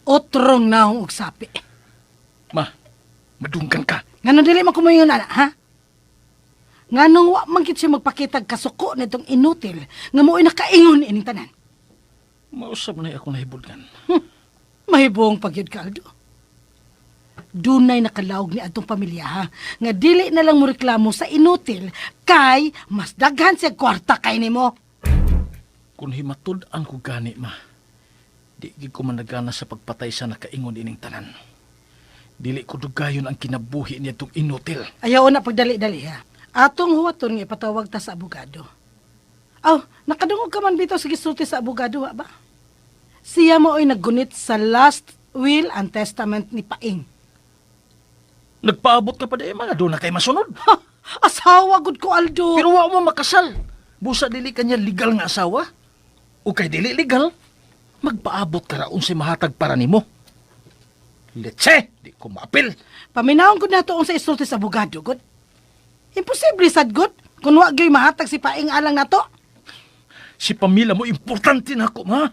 Otrong naong og sapi. Ma, madungkan ka. Nganong dili man kumayon ana, ha? Nganong wa man gid siya magpakitag kasuko nitong inutil nga mo'y nakaingon ining tanan. Mausap na akong nahibulgan. Mahibong pagyud ka, Aldo. Dunay nakalawg ni atong pamilya ha, nga dili na lang mo reklamo sa inutil kay mas daghan siya kwarta kay nimo. Kung himatud-an ko gani, ma, di gid ko managana sa pagpatay sa nakaingon ining tanan. Dili ko dugayon ang kinabuhi niya itong inutil. Ayaw na pagdali-dali ha. Atong huwaton nga ipatawag ta sa abogado. Aw, nakadungog ka man bitaw sa gisulti sa abogado wa ba? Siya mo ay naggunit sa last will and testament ni Paing. Nagpaabot ka pa di, mga doon na kay masunod. Ha, asawa gud ko Aldo. Pero wa mo makasal. Busa dili kanya legal nga asawa. O kay dili legal, magpaabot ka ra unsay mahatag para nimo. Letse, di ko maapil. Paminawon gud nato unsa isulti sa abogado gud. Imposible sad gud kun wa gyoy mahatag si Paing alang nato. Si pamilya mo importante na ako, ma.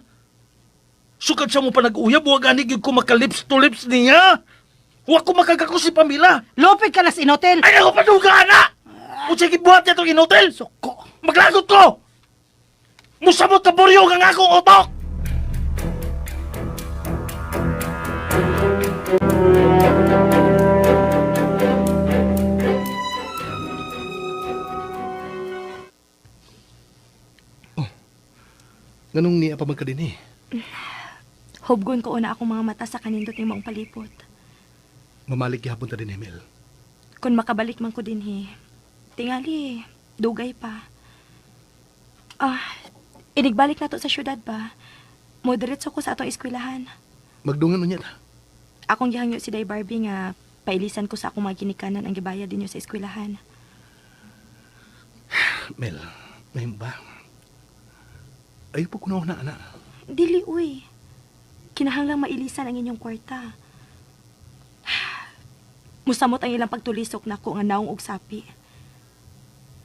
Sukad sa mo pa nag-uyab, wa gani gyud ko maka lips to lips niya. Wa ko makagako si pamilya. Lopig ka las inotel. Ay, ako paduga, ana! Unsay gibuhat niya tong inutil? Suko. Maglagot ko! Musamot ka buryong ang akong utok! Nganong niya pa man ka din eh. Hubgon ko una akong mga mata sa kanindot ni maong palipot. Mamalig gihapon ta din, Mel. Kung makabalik man ko dinhi, tingali, dugay pa. Ah, inigbalik na to sa syudad ba? Moderate ko sa atong eskwelahan. Magdungan unya ta. Akong gihangyo si Day Barbie nga pailisan ko sa akong mga ginikanan ang gibayad ninyo sa eskwelahan. Mel, mahimo ba? Ayaw po kuno na, ana. Dili, uy. Kinahanglang mailisan ang inyong kwarta. Musamot ang ilang pagtulisok nako nga naong og sapi.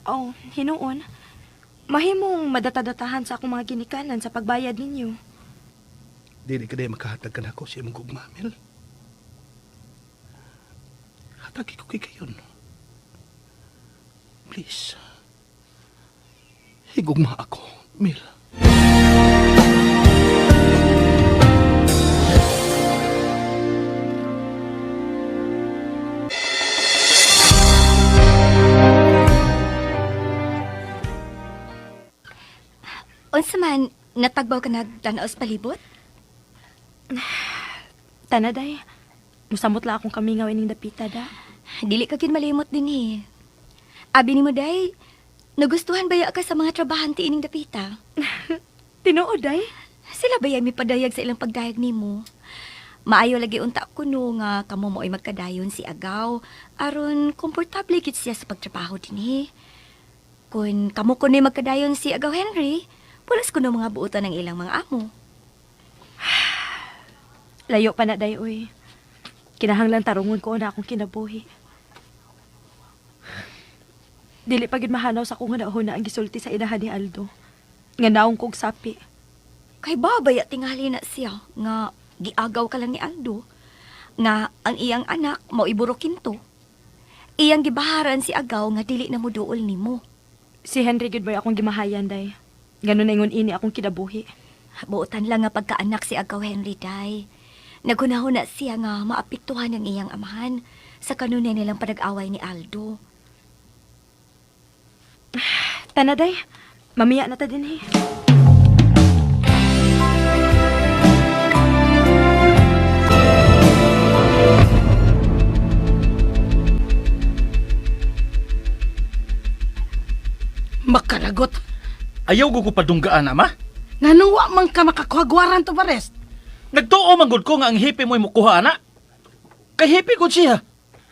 Oh, hinuon. Mahimong madatadatahan sa akong mga ginikanan sa pagbayad ninyo. Dili ka day makahatag ka nako sa imong gugma, Mel. Hatagi ko kay kayon. Please. Higugma ako, Mel. Unsa man, natagbaw ka nagtanaw sa palibot? Tanaday, musamot la akong kamingaw ining dapita da. Dili ka gyud malimot din eh. Abi nimo day, nagustuhan baya ka sa mga trabahante ining dapita? Tinuod day. Sila baya may padayag sa ilang pagdayag nimo? Maayo lagi unta kuno nga kamo mo'y magkadayon si Agaw aron komportable gid siya sa pagtrabaho dinhi. Kun kamo kuno'y magkadayon si Agaw Henry, pulas kuno mga buotan ng ilang mga amo. Layo pa na day uy. Kinahanglan tarungon ko na akong kinabuhi. Dili pa gid mahanaw sa akong hunahuna ang gisulti sa inahan ni Aldo. Nga naong kog sapi. Kay babaya tingali na siya nga giagaw ka lang ni Aldo. Nga ang iyang anak mao iburukin to. Iyang gibaharan si Agaw nga dili na moduol nimo. Si Henry gid mo'y akong gimahayan day. Ganun na ingon ini akong kinabuhi. Buotan lang nga pagkaanak si Agaw Henry day. Naghunahuna siya nga maapektuhan ang iyang amahan sa kanunay nilang panag-away ni Aldo. Tana day, mamiya na ta din eh. Makalagot. Ayaw ko padunggaan, ama. Nganong wa man ka makakuha warrant of arrest? Nagtuo man gud ko nga ang hipi mo'y mukuha ana. Kay hipi gud siya.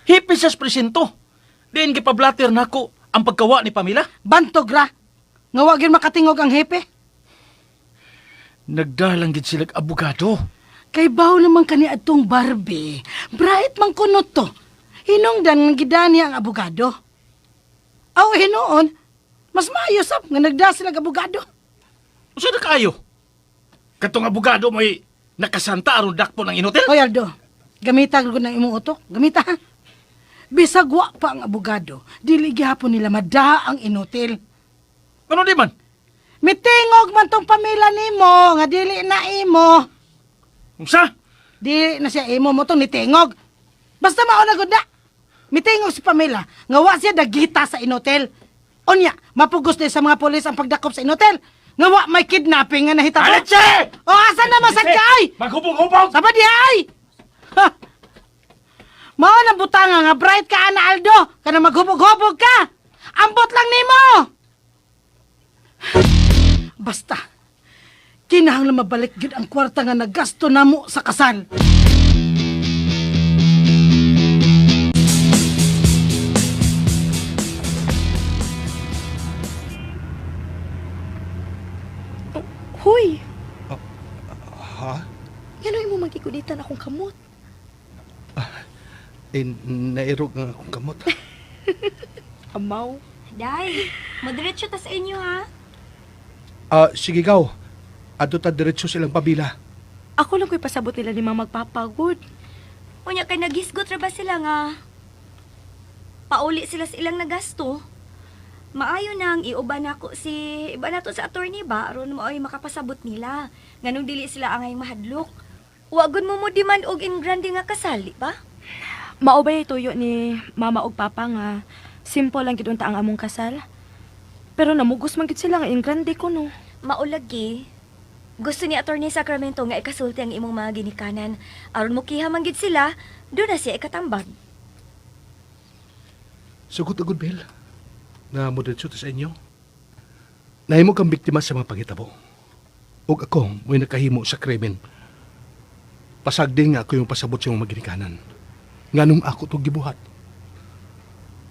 Hipi siya sa presinto. Diin gipablater nako ang pagkawa ni Pamela. Bantog ra. Nga wa gyud makatingog ang hepe. Nagdalang gid silag abogado. Kay baw naman kani adtong Barbie. Bright man kuno to. Hinungdan nga gidani ang abogado. Aw hinuon, mas maayo sab nga nagda sila og abogado. Usa na kaayo? Katong abogado mo'y nakasanta aron dakpo ng inutil? Hoy Aldo, gamita gud ng imong utok. Gamita ha. Bisag wa pa ang abogado, dili gihapon nila madaha ang inutil. Ano di man? Mitingog man tong pamilya nimo nga dili na imo. Unsa? Dili na siya imo mo tong nitingog. Basta mao na gud na. Mitingog si Pamela nga wa siya dagita sa inotel. Unya, mapugos din sa mga pulis ang pagdakop sa inotel. Nga wa may kidnapping nga nahitabo. Alatse! O asa na masad ka ay? Maghubog-hubog! Saba di ay! Ha! Mao na butanga nga bright ka ana Aldo, kana maghubog-hubog ka. Ambot lang nimo. Basta kinahanglan mabalik gyud ang kwarta nga nagasto namo sa kasal. Huy! Ha? Ngano imo magigunitan akong kamot? Eh, nairog nga akong kamot. Amaw. Day, modiretso ta sa inyo ha. Ah, sige gaw. Adto ta diretso silang pabila. Ako lang ko'y pasabot nila ni mama magpapagod. Unya kay nagisgot ra ba sila nga pauli sila sa ilang nagasto. Maayo nang iuban nako si iba nato sa attorney ba aron maoy makapasabot nila nganong dili sila angay mahadlok. Wa gud mo mo demand og in grande nga kasal, di ba? Mao ba tuyo ni mama og papa nga simple lang gid unta ang among kasal? Pero namugos man gid sila nga in grande ko no. Maulagi. Gusto ni Attorney Sacramento nga ikasulti ang imong mga ginikanan aron mokiha man gid sila, do na siya ikatambag. Sugot agad, Bel. Na mo diretso ta sa inyo. Nahimo kang biktima sa mga panghitabo. Ug ako, mo'y nakahimo sa krimen. Pasagdi nga ako yung pasabot sa imong maginikanan. Nganong ako to gibuhat.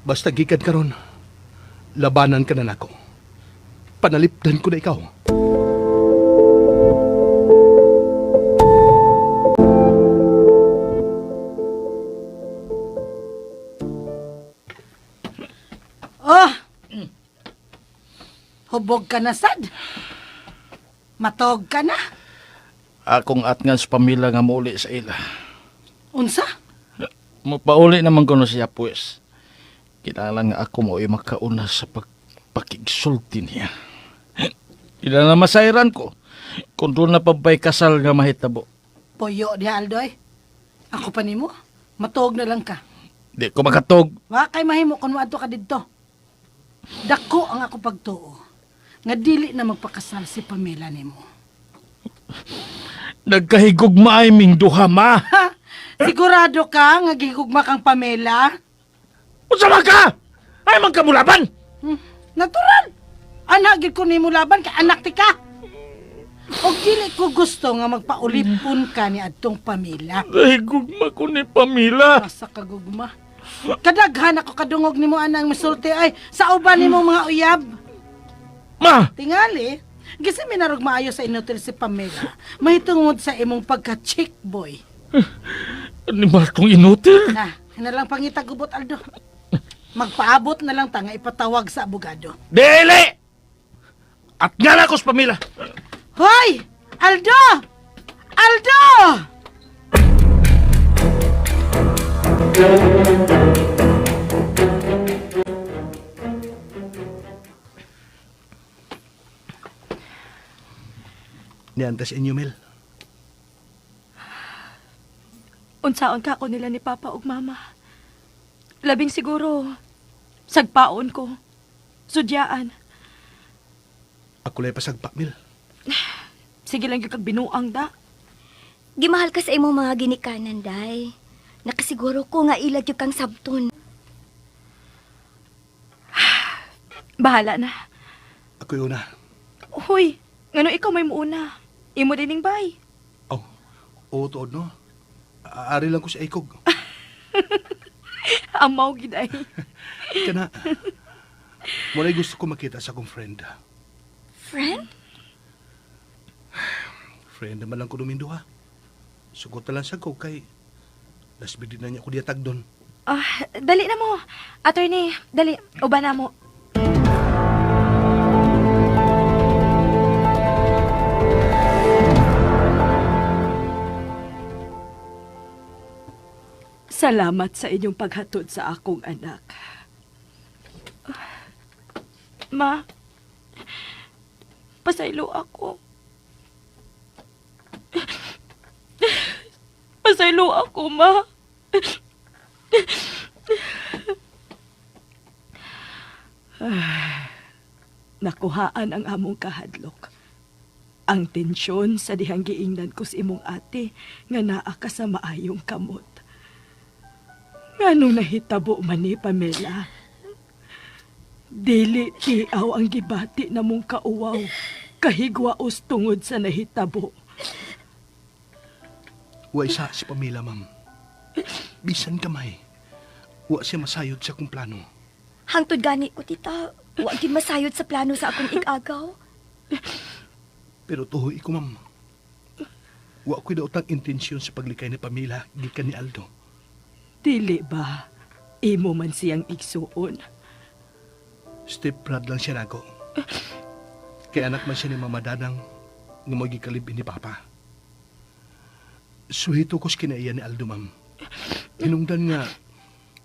Basta gikan karon, labanan ka na nako. Panalipdan ko na ikaw. Oh! Hubog ka na sad. Matog ka na. Akong atngan sa pamilya nga muuli sa ila. Unsa? Mapauli naman kuno siya pues. Kinahanglan nga ako mo'y makauna sa pagpakigsulti niya. Kinahanglan masayran ko kung doon na pabay kasal nga mahitabo. Puyo di Aldo eh. Ako pa nimo. Matog na lang ka. Di ko makatog. Wa kay mahimo kun moadto ka didto. Dako ang ako pagtuo nga dili na magpakasal si Pamela nimo. Nagkahigugma ay ming duha ma. Ha? Sigurado ka nga gihigugma kang Pamela? Unsa man ka? Ay man kamulaban. Natural. Anak gid ko nimo laban kay anak ti ka. Og dili ko gusto nga magpaulipon ka ni adtong Pamela. Nahigugma ko ni Pamela. Asa kagugma. Kadaghan ako kadungog nimo anang misulti ay sa uban nimo mga uyab. Ma! Tingali, gisa minarog maayo sa inutil si Pamela. Mahitungod sa imong pagka-chick boy. Animal kong inutil. Na, hinalang pangita gubot Aldo. Magpaabot na lang ta nga ipatawag sa abogado. Dili! At nga na ko sa pamilya. Hoy! Aldo! Aldo! Niantas inyo, Mel. Unsaon ka ako nila ni Papa ug Mama. Labing siguro, sagpaon ko. Sudyaan. Ako lay pasagpa, Mel. Sige lang yung kag binuang da. Gimahal ka sa imong mga ginikanan, day. Nakasiguro ko nga ilag yung kang sabton. Bahala na. Ako yun na. Hoy, ngano ikaw may muuna. Imo dining bay. Oh, oo, tuod, no? Aari lang ko sa ikog. Amaw gid ay. Kana, Mula'y gusto ko makita sa akong friend. Friend? Friend naman lang ko dumindo, ha? Sugot na lang sa ko kay lasbid din na niya ako diatag doon. Ah, dali na mo. Attorney, dali. Uba na mo. Salamat sa inyong paghatod sa akong anak. Ma, pasaylo ako. Pasaylo ako, ma. Nakuhaan ang among kahadlok. Ang tensyon sa dihang giingnan ko sa imong ate nga naa ka sa maayong kamot. Nganong nahitabo man ni Pamela? Dili tiaw ang gibati namong kauwaw, kahigwaos tungod sa nahitabo. Wa isa si Pamela, ma'am. Bisan kamay. Wa siya masayod sa akong plano. Hangtod gani ko, tita. Wa gid masayod sa plano sa akong igagaw. Pero tuhoy ko, ma'am. Wa ko'y daotang intensyon sa paglikay ni Pamela gikan ni Aldo. Dili ba, imo man siyang igsuon. Step brad lang siya nako. Kay anak man siya ni Mama Dadang nga magikalib ni Papa. Suhito ko sa kinaiya ni Aldo, ma'am. Hinungdan nga,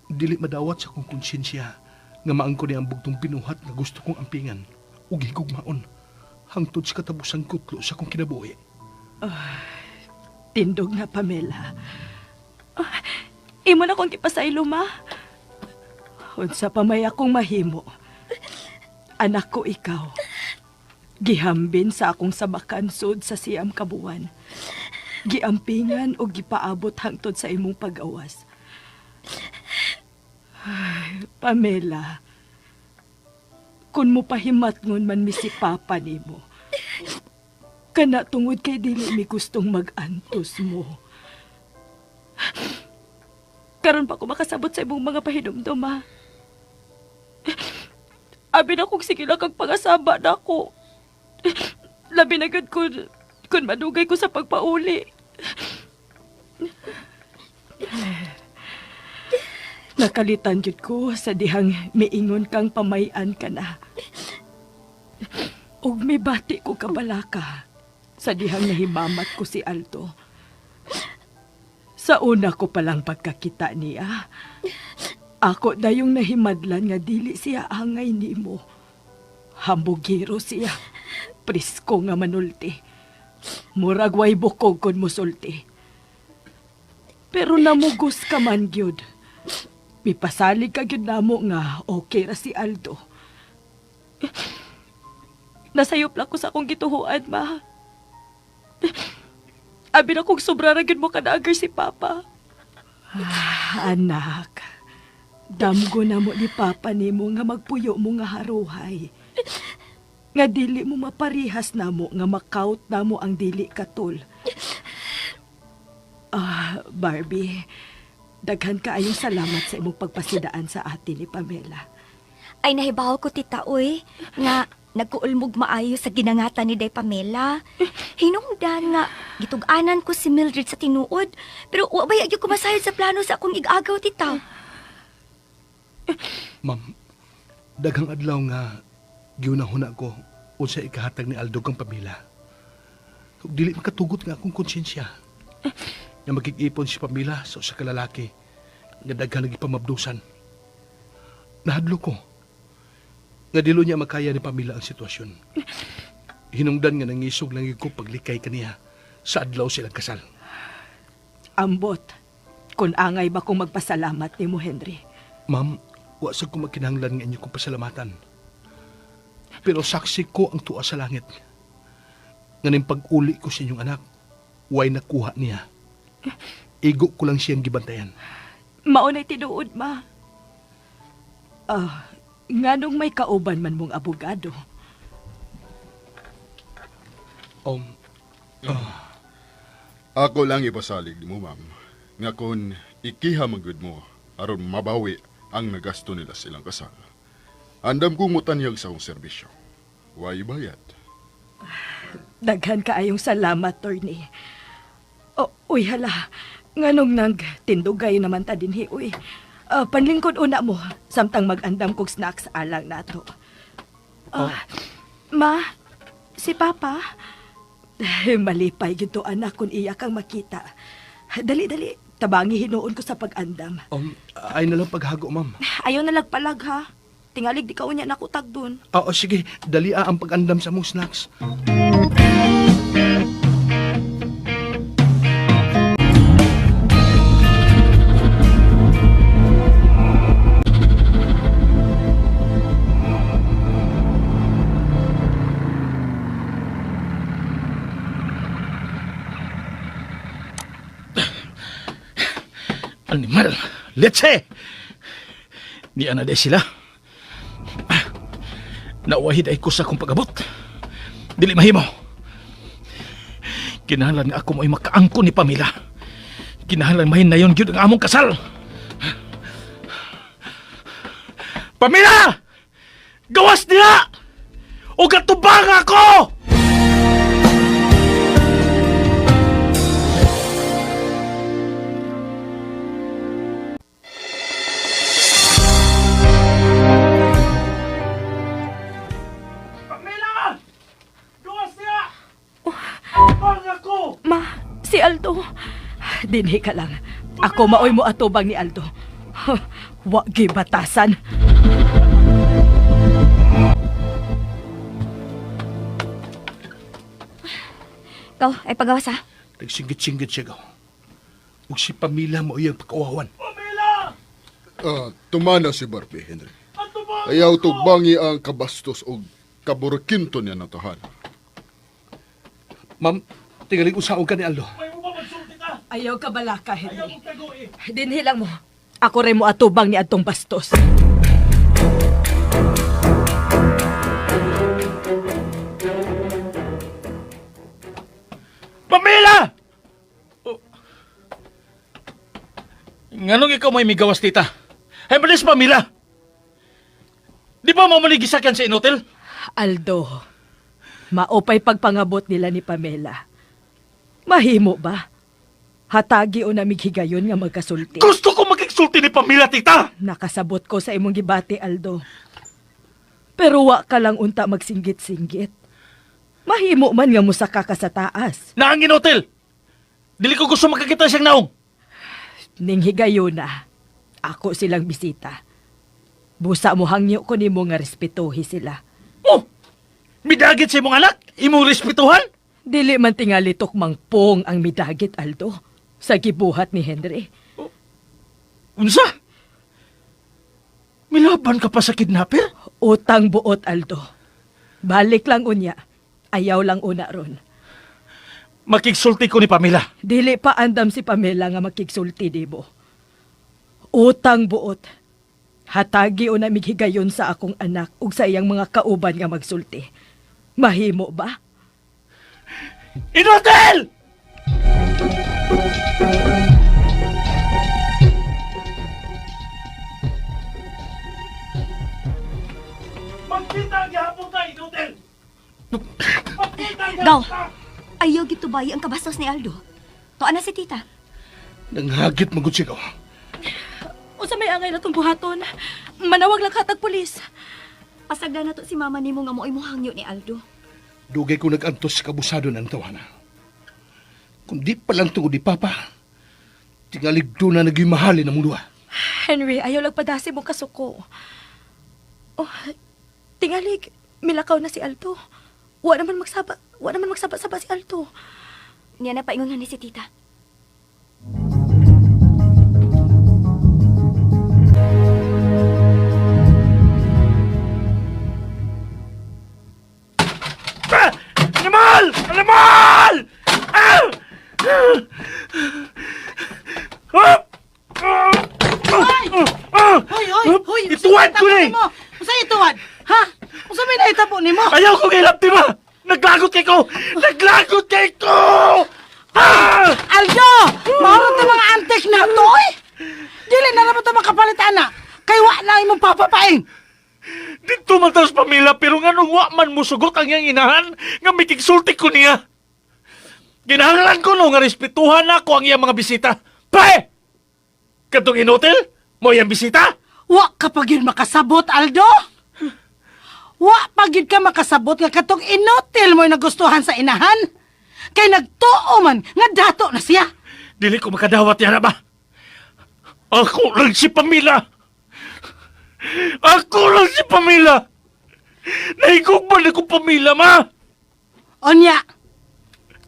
dili madawat sa akong konsensya nga maangko niya ang bugtong binuhat nga gusto kong ampingan ug higugmaon hangtod sa katabusang kutlo sa akong kinabuhi. Tindog na Pamela. Imo na kong gipasaylo, ma. Unsa pa may akong mahimo. Anak ko ikaw. Gihambin sa akong sabakan sud sa siyam kabuan. Giampingan o gipaabot hangtod sa imong pag-awas. Ay, Pamela, kun mo pahimatngon man mi si Papa nimo. Kana tungod kay dili mi gustong mag-antos mo. Karon pa ko makasabot sa imong mga pahinumdum, ma. Abi na kung sige lang kag pangasaba na ako. Labi na gud kun madugay ko sa pagpauli. Nakalitan jud ko sa dihang miingon kang pamayan ka na. Ug mibati ko kabalaka sa dihang nahimamat ko si Aldo. Sa una ko palang pagkakita niya, ako dayong nahimadlan nga dili siya angay nimo. Hambugiro siya, presko nga manulti. Murag way bukog kon musulti. Pero namugos ka man gyud. Mipasalig ka gyud namo nga okay ra si Aldo. Nasayop lang ko sa akong gituhuan, ma. Abi na kung sobra ra gyud mo kanager si Papa. Ah, anak, damgo na mo ni Papa nimo nga magpuyo mo nga haruhay. Nga dili mo maparihas namo nga makaut namo ang dili katul. Ah, Barbie, daghan kaayong salamat sa imong pagpasidaan sa atin ni Pamela. Ay nahibaw ko, tita, oy, nga nagkuulmog maayo sa ginangatan ni Day Pamela. Hinungdan nga, gitug-anan ko si Mildred sa tinuod, pero wa ba gyud ko masayod sa plano sa akong igagaw, tita. Ma'am, daghang adlaw nga giunahuna ko unsa ikahatag ni Aldo kang Pamela. Ug dili makatugot nga akong konsensya. Nga makig-ipon si Pamela sa usa ka lalaki nga daghan lagi pamabdusan. Nahadlo ko nga dilo niya makaya ni Pamela ang sitwasyon. Hinungdan nga nangisog lang ko paglikay kaniya sa adlaw silang kasal. Ambot, kun angay ba kong magpasalamat nimo, Henry? Ma'am, wa sa ko magkinahanglan nga inyo kong pasalamatan. Pero saksi ko ang tuwa sa langit. Nga ning pag-uli ko sa inyong anak, way nakuha niya. Igo ko lang siyang gibantayan. Maunay tinuod, ma. Ah, nganong may kauban man mong abogado. Um, Ako lang ipasalig mo, ma'am. Nga kon ikiha man gud mo aron mabawi ang nagasto nila silang kasal. Andam kong mutanyag sa akong serbisyo. Way bayad. Daghan kaayong salamat, Torny. Oh, uy, hala. Nganong nang tindugay naman ta dinhi, uy. Ah, panlingkod una mo, samtang mag-andam kog snacks alang nato. Ah, ma, si Papa? Eh, malipay gyud to anak kung iya kang makita. Dali, dali. Tabangi hinuon ko sa pag-andam. Ay na lang paghago, ma'am. Ayaw na lagpalag ha. Tingalig di ka unya nakutag dun. Oo, sige, dali ah, ang pag-andam sa mong snacks. Animal! Leche! Di ana day sila. Ah, Nawahid ay ko sa akong pag-abot. Dili mahimo. Kinahanglan nga ako mo'y makaangko ni Pamela. Kinahanglan mahinayon gyud ang among kasal. Pamela! Gawas niya! O katubang ako! Pamela! Gawas niya! Atubang ako! Ma, si Aldo. Dinhi ka lang. Ako maoy mo atubang ni Aldo. Wa batasan. Ikaw, ay pagawas ha. Nagsinggit-singgit siya, gaw. Ug si Pamela mo iyang pagkawawan. Pamela! Ah, tumana si Barbie, Henry. Atubang Ayaw tugbangi ang kabastos og kaburkinto niya ng tahanan. Ma'am, tingalig usaon ka ni Aldo. May mo ba magsulti ka? Ayaw ka balaka, Ayaw Henry. kong tago eh. Dinhi lang mo. Ako rin mo atubang ni Adtong Bastos. Pamela! Oh. Nganong ikaw may migawas, tita? Ay, malis, Pamela! Di ba mo gisakyan sa inotel? Aldo, maupay pagpangabot nila ni Pamela. Mahimo ba? Hatagi o namig higayon nga magkasulti. Gusto ko makigsulti ni Pamela, tita! Nakasabot ko sa imong gibati, Aldo. Pero wa ka lang unta magsinggit-singgit. Mahimo man nga musaka ka sa taas. Naang inotel! Dili ko gusto makakita siyang naong! Ning higayon na, ako silang bisita. Busa mo hangyo ko nimo nga respetuhi sila. Oh! Midagit sa imong anak? Imong respetuhan? Dili man tingali tukmang pong ang midagit, Aldo, sa gibuhat ni Henry. Unsa? Milaban ka pa sa kidnapper? Utang buot, Aldo. Balik lang unya. Ayaw lang una ron. Makigsulti ko ni Pamela. Dili pa andam si Pamela nga makigsulti, dibo. Utang buot. Hatagi o namighigayon sa akong anak ug sa iyang mga kauban nga magsulti. Mahimo ba? Inotel! Magkita ang gihapon ta, Inotel! Magkita ang Gaw, ayaw gitubay ang kabastos ni Aldo. Tuan na si tita. Nanghagit magud siya, gaw. Unsa may angay na itong buhaton? Manawag lang katag pulis. Pasagda na to si mama nimo nga mo'y muhangyo ni Aldo. Dugay ko nag-antos sa kabusado ng tawana. Kung di pa lang tungod ni Papa, tingalig doon na naging mahalin ang duha. Henry, ayaw lang padasi mo kasuko. Oh, tingalig, milakaw na si Aldo. Wa naman magsaba-saba si Aldo. Niya na paingon nga ni si tita. Ah! Animal! Animal! Ah! Ah! Ah! Ah! Hoy, hoy, hoy! Ituwad ko na eh! Unsa ituwad? Ha? Unsa may nahitabo nimo? Ayaw ko kay Lapti ba? Naglagot kay ko! Naglagot kay ko! Ah! Aldo! Mauro ta mga antik na to, oy! Dili na naman ta makapalit ana. Kay wa na imong papapaing. Dito man taos pamilya pero nganong wa man musugot ang iyang inahan nga mikigsulti ko niya. Ginahanglan ko no nga respetuhan nako ang iyang mga bisita. Pre! Katong inotel? Mo iyang bisita? Wa ka pa gyud makasabot, Aldo. Wa pa gyud ka makasabot nga katong inutil mo'y nagustuhan sa inahan. Kay nagtuo man nga dato na siya. Dili ko makadawat yan ba? Ako lang si Pamela. Ako lang si Pamela. Nahigugman ako Pamela, ma. Onya,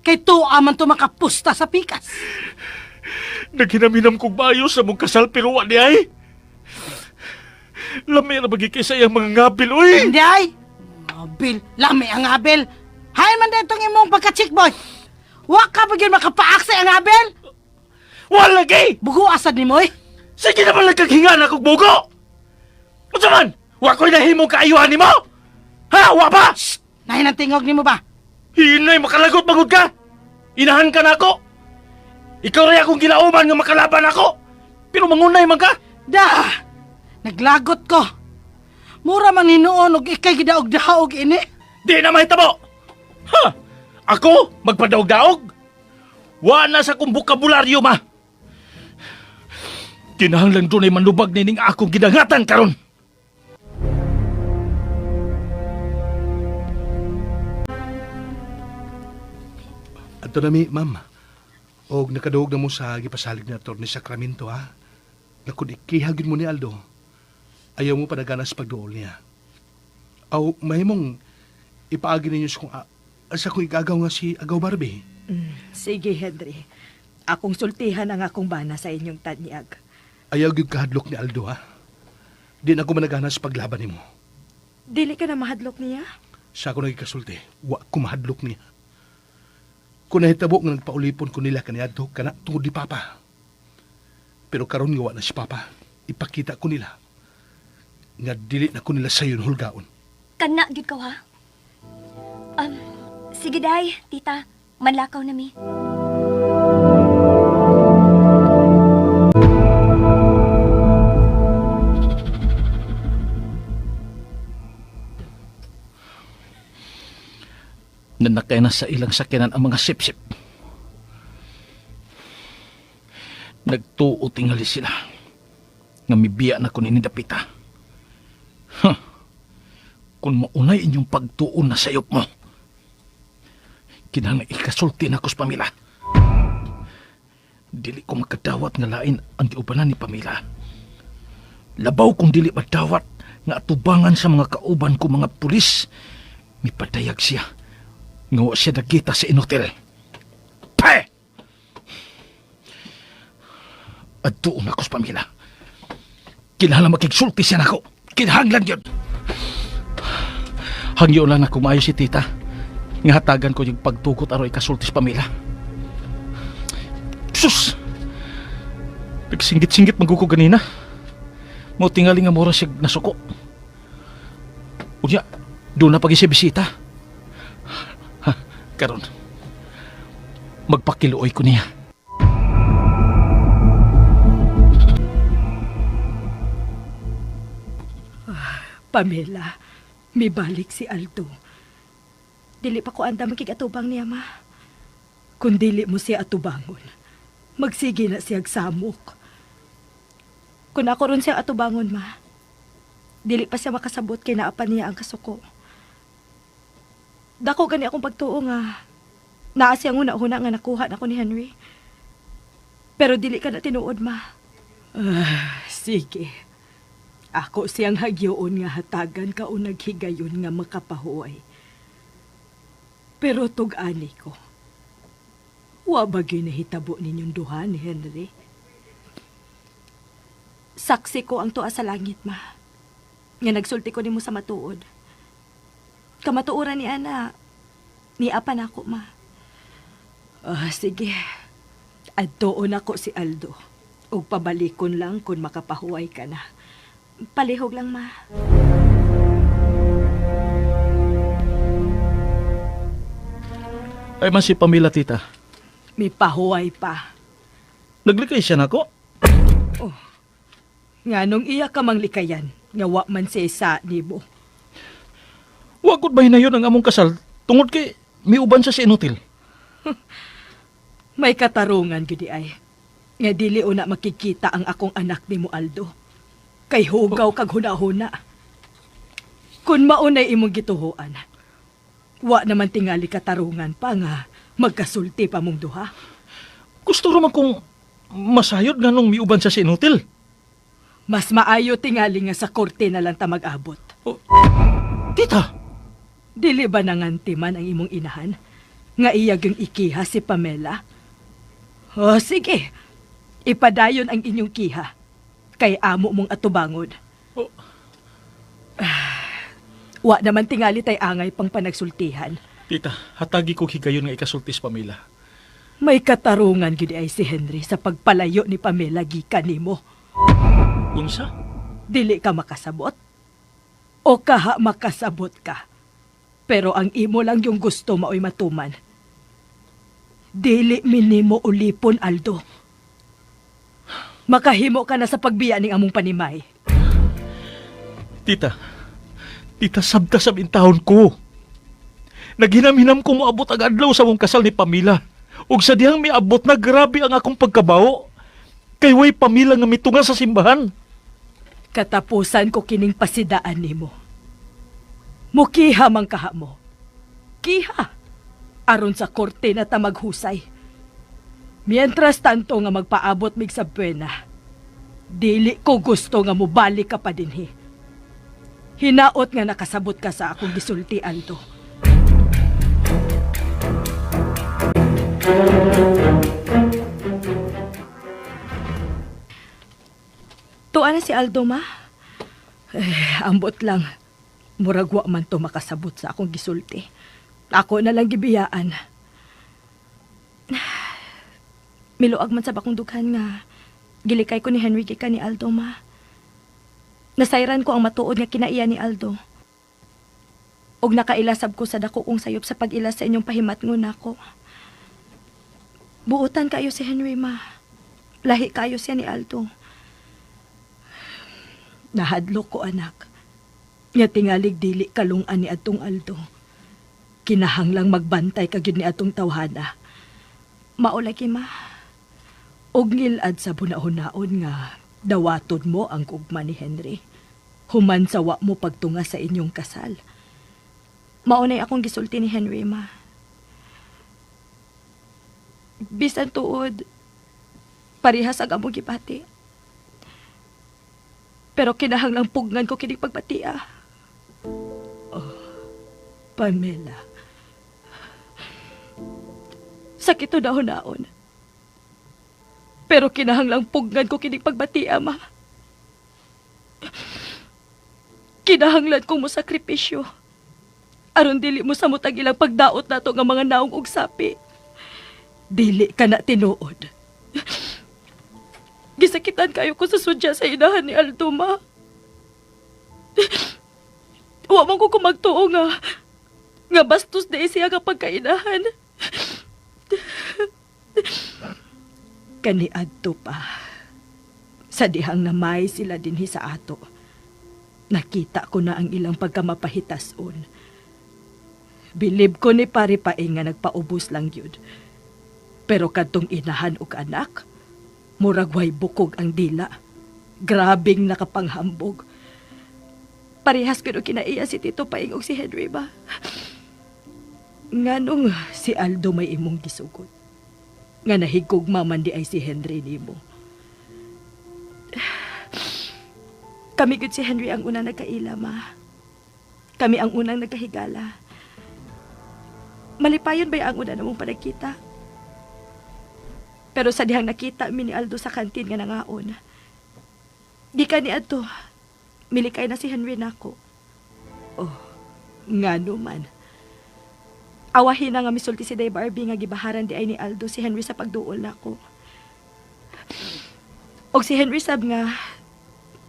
kay tuwa man to makapusta sa pikas. Naghinam-hinam kong maayo sa mong kasal pero wa di ay. Lami na bagay kaysa iyang mga ngabil, uy! Hindi ay. Abil, lami ang abel. Hay man ditong imong pagka-chick boy. Wa ka pa gyud makapaakse ang abel. Wala gay! Bugo asad nimo eh. Sige naman nagkaghinga na kong bugo! Unsa man? Wa ko'y nahimong kaayuhan nimo? Ha? Wa ba? Nahin ang tingog nimo ba? Hinay, makalagot magud ka! Inahan ka na ako! Ikaw rin akong ginauman nga makalaban ako! Pero mangunay man ka! Da! Naglagot ko. Mura man hinuon og ikay gidaog-daog ini. Di na mahitabo! Ha! Ako? Magpadaog-daog? Wa na sa kong bokabularyo, ma! Kinahanglan doon ay manlubag nining akong gidangatan karon. Adto na mi, ma'am. Og nakaduog na mo sa gipasalig ni Atty. Sacramento, ha? Nga kung ikihagin mo ni Aldo, ayaw mo padagana sa pagduol niya. Aw, mahimong ipaagi ninyo sa kung, sa kung igagaw nga si Agaw Barbie. Sige, Henry. Akong sultihan ang akong bana sa inyong tanyag. Ayaw gyud kahadlok ni Aldo, ha? Di na ako managana sa paglaban nimo. Dili ka na mahadlok niya? Sa ako nagikasulti, wa ko mahadlok niya. Kung nahitabo nga nagpaulipon ko nila kaniadto kana tungod ni Papa. Pero karon nga wa na si Papa, ipakita ko nila nga dili na ko nila sayon hulgaon. Kana gyud ka ha. Sige day, tita. Manlakaw na mi. Nanakay na sa ilang sakyanan ang mga sipsip. Nagtuo tingali sila. Nga mibiya na ko ni Dapita. Huh. Kung maunay inyong pagtuon na sayop mo, kinahanglan ikasulti na ko sa pamila. Dili ko makadawat nga lain ang giubanan ni Pamela. Labaw kung dili madawat nga atubangan sa mga kauban ko mga pulis, mipadayag siya nga wa siya nagkita sa inotel. Pe! Adtuon ako sa pamilya. Kinahanglan makigsulti siya nako. Kinahanglan yun. Hangyo lang na kumayo si tita. Nga hatagan ko yung pagtugot aron ikasulti sa pamilya. Sus! Nagsinggit-singgit maguko ganina. Mo tingali nga mura siya nasuko. Unya, doon na pag bisita. Ha, karon. Magpakiluoy ko niya. Pamela, mibalik si Aldo. Dili pa ko andam makigatubang niya, ma. Kung dili mo siya atubangon, magsige na siya samok. Kung ako ron siya atubangon, ma, Dili pa siya makasabot kay naa pa niya ang kasuko. Dako gani akong pagtuo nga naa siyang huna-huna nga nakuha nako ni Henry. Pero dili ka na tinuod, ma. Ah, sige. Ako siyang hagyoon nga hatagan ka o naghigayon nga makapahuway. Pero tug-ani ko. Wa ba gyud nahitabo ninyong duha ni Henry? Saksi ko ang tuwa sa langit, ma. Nga nagsulti ko nimo sa matuod. Kamatuoran ni Ana, niapa nako, ma. Ah, sige. Adtoon ako si Aldo. Ug pabalikon lang kung makapahuway ka na. Palihog lang, ma. Ay man si Pamela, tita. May pahuway pa. Naglikay siya nako. Oh. Nga nung iya ka mang likayan, nga wa man siya sa nimo. Wa gud ba hinayon ang among kasal tungod kay miuban siya si inutil. May katarungan gyud ay. Nga dili una makikita ang akong anak nimo Aldo. Kay hugaw kag huna-huna. Kun maunay imong gituhoan. Wa naman tingali katarungan pa nga magkasulti pa mong duha. Gusto ra man kong masayod nga nung miuban siya si inutil. Mas maayo tingali nga sa korte na lang ta mag-abot. Oh, tita! Dili ba nanganti man ang imong inahan? Nga iyag yung ikiha si Pamela? O sige, ipadayon ang inyong kiha. Kay amo mong atubangod. Oh. Wa naman tingali tay angay pang panagsultihan. Tita, hatagi ko higayon nga ikasulti si Pamela. May katarungan gyud ay si Henry sa pagpalayo ni Pamela gikan nimo. Unsa? Dili ka makasabot? O kaha makasabot ka? Pero ang imo lang yung gusto maoy matuman. Dili minimo ulipon, Aldo. Makahimo ka na sa pagbiya ning among panimay. Tita, tita, sabta sa intahon ko. Naghinam-hinam ko moabot ang adlaw sa mong kasal ni Pamela. Ug sa dihang miabot na grabe ang akong pagkabawo. Kay way Pamela nga mitunga sa simbahan. Katapusan ko kining pasidaan nimo. Mukiha man kaha mo. Kiha. Aron sa korte na ta maghusay. Mientras tanto nga magpaabot mig sa buena, dili ko gusto nga mobalik ka pa dinhi. Hinaot nga nakasabot ka sa akong gisulti, Aldo. Tuwa na si Aldo, ma. Eh, ambot lang. Murag wa man to makasabot sa akong gisulti. Ako na lang gibiyaan. Miluag man sa bakong dughan nga gilikay ko ni Henry gikan ni Aldo, ma. Nasayran ko ang matuod nga kinaiya ni Aldo. Og nakailasab ko sa dako kong sayop sa pag-ilas sa inyong pahimatngon nako. Buotan kayo si Henry, ma. Lahi kayo siya ni Aldo. Nahadlok ko, anak. Nga tingalig dili kalungan ni atong Aldo. Kinahanglang magbantay ka gyud ni atong tawhana. Mao lagi, ma. Og ngilad sa bunahunaon nga dawaton mo ang gugma ni Henry. Human sa wa mo pagtunga sa inyong kasal. Mao nay akong gisulti ni Henry, ma. Bisan tuod, parehas ang among gibati. Pero kinahanglang pugnan ko kining pagbatia. Oh, Pamela. Sakit to naon. Pero kinahanglang pugnan ko kining pagbatia, ma. Kinahanglan ko mo sakripisyo. Aron dili mo samot ang ilang pagdaot nato nga mga naong og sapi. Dili ka na tinuod. Gisakitan kayo ko sa sudya sa inahan ni Aldo, ma. Wa man ko kumagtuo nga bastos di siya nga pagkainahan. Kaniadto pa. Sa dihang namay sila dinhi sa ato. Nakita ko na ang ilang pagkamapahitason. Bilib ko ni pare pae nga nagpaubos lang yun. Pero kadtong inahan og anak, murag way bukog ang dila. Grabing nakapanghambog. Parehas ko kinaiya si Tito Paing og si Henry ba? Nganong si Aldo may imong gisugot. Nga nahigog maman di ay si Henry nimo. Kami gud si Henry ang unang nagkaila, ma. Kami ang unang nagkahigala. Malipayon ba ang una namong panagkita? Pero sa dihang nakita mi ni Aldo sa kantin nga nangaon. Di ka ni Adto. Milikay na si Henry nako. Oh, ngano man. Awahin na nga misulti si Day Barbie nga gibaharan di ay ni Aldo si Henry sa pagduol nako. Og si Henry sab nga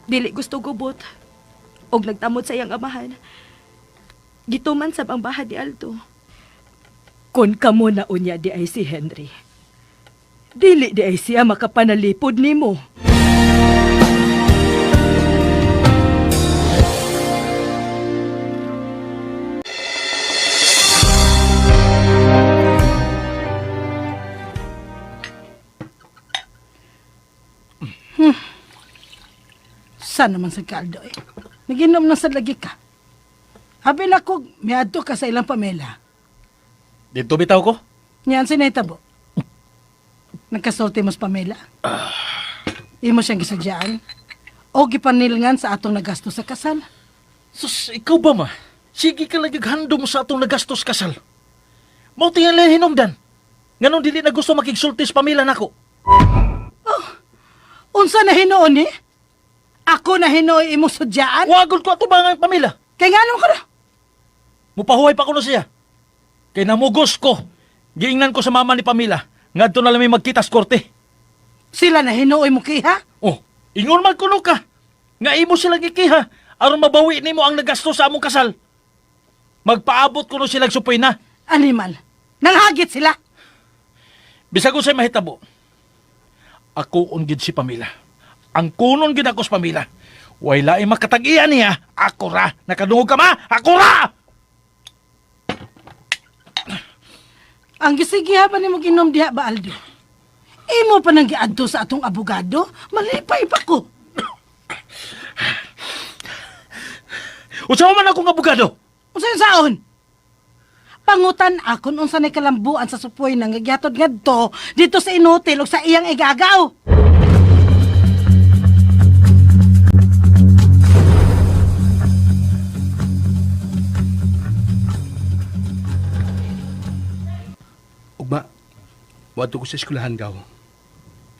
dili gusto gubot og nagtamod sa iyang amahan. Gituman sab ang bahad ni Aldo. Kon kamo na unya di ay si Henry. Dili di ay siya makapanalipod nimo. Saan naman sa kaldo eh? Naginom na sa lagi ka. Habi na ko, miadto ka sa ilang Pamela. Dito bitaw ko. Niyan si Netabo. Nagkasulti mo sa Pamela. Imo siyang gisadyaan. O gipanilngan sa atong nagasto sa kasal. Sus, ikaw ba ma? Sige ka lagi handom sa atong nagastos kasal. Mao tingali hinungdan. Nganong dili na gusto makigsulti sa pamilya nako. Unsa na hinuon ni? Ako na hinuoy imo sudyaan? Wagod ko ato ba ang pamilya? Kay nganong ko na? Mupahuway pa kuno siya. Kay namugos ko. Giingnan ko sa mama ni Pamela. Ngadto na lang may magkita sa korte. Sila na hinuoy mo kiha? Oh, ingon man kuno ka. Nga imo silang gikiha aron mabawi nimo ang nagasto sa among kasal. Magpaabot kuno silang supoy na. Animal. Nanghagit sila. Bisag unsay mahitabo. Ako on gid si Pamela. Ang kunon gid ako sa Pamela. Way laing makatag-iya niya. Ako ra. Nakadungog ka ma. Ako ra! Ang gisigiha pa nimo ginom diha ba Aldo? Imo pa nang giadto sa atong abogado? Malipay pa ko. Unsa man akong abogado? Unsa yung saon? Pangutan akon unsa nay kalambuan sa supoy nang gihatod ngadto dito sa inutil ug sa iyang igagaw. Ugma, wadto ko sa eskwelahan gaw.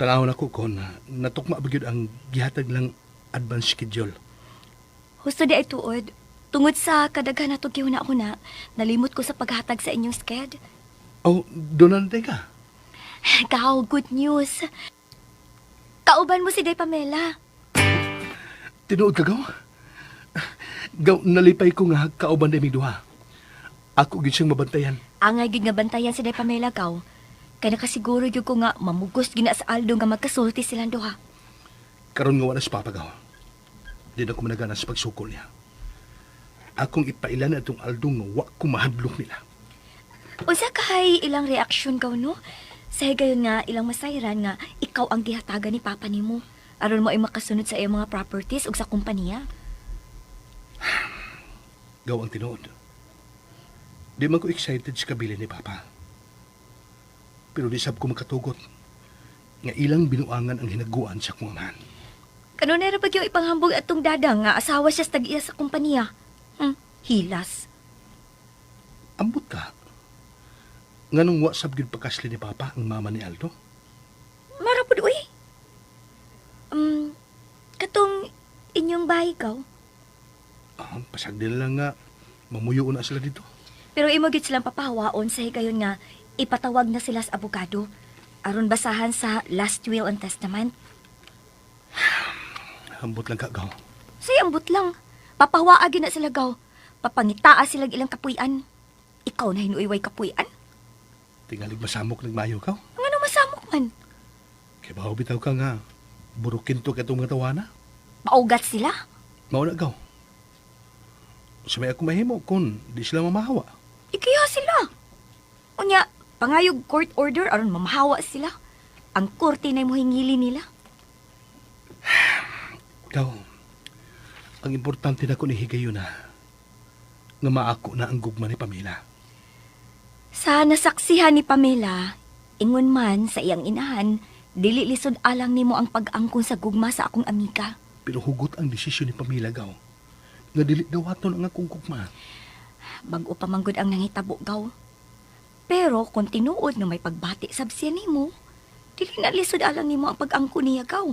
Tanawon ako kon natukma ba gyud ang gihatag lang advance schedule. Husto di ay tuod. Tungod sa kadaghan nato gihuna-huna, nalimot ko sa paghatag sa inyong sked. Oh, doon na ka. Gaw, good news. Kauban mo si Day Pamela. Tinuod ka gaw? Gaw, nalipay ko nga kauban na duha. Ako gyud siyang mabantayan. Angay gid nga bantayan si Day Pamela gaw. Kay nakasiguro gyud ko nga mamugos gina sa Aldo nga magkasulti silang duha. Karon nga wala sa papa gaw. Di na ko managana sa pagsukol niya. Akong ipailan na itong Aldo nga wa ko mahadlok nila. Unsa kahay ilang reaksyon gaw no? Sa higayon nga ilang masayran nga ikaw ang gihatagan ni papa nimo aron mo ay makasunod sa iyang mga properties ug sa kompanya. Gaw ang tinuod. Di man ko excited sa kabili ni Papa. Pero di sab ko makatugot nga ilang binuangan ang hinaguan sa akong amahan. Kanunay ra ba gyud ipanghambog atong dadang nga asawa siya sa tag-iya sa kompanya? Hilas. Ambot ka. Nganong wa sab gyud pakasli ni Papa ang mama ni Aldo? Mara pud uy. Katong inyong bahay gaw. Ah, pasag nila lang nga mamuyo na sila dito. Pero imo gyud silang papahawaon sa higayon nga ipatawag na sila sa abogado aron basahan sa last will and testament. Ambot lang ka gaw. Say ambot lang. Papahawaa gyud na sila gaw. Papangitaa sila ilang kapuy-an. Ikaw na hinuiway kapuy-an. Tingalig masamok nagmayo ka. Ngano masamok man? Kay bawo bitaw ka nga burukin to katong mga tawana. Paugat sila. Mao na gaw. Sa may ako mahimo kun di sila mamahawa. Ikiha sila. Unya, pangayog court order aron mamahawa sila. Ang korte na mohingili nila. Gaw. Ang importante na ko ni higayon na nga maako na ang gugma ni Pamela. Sa nasaksihan ni Pamela, ingon man sa iyang inahan, dili lisod alang nimo ang pag-angkon sa gugma sa akong amiga. Pero hugot ang desisyon ni Pamela gaw. Nga dili dawaton ang akong gugma. Bag-o pa man gud ang nangitabo gaw. Pero kung tinuod nga may pagbati sab siya nimo, dili na lisod alang nimo ang pag-angkon niya gaw.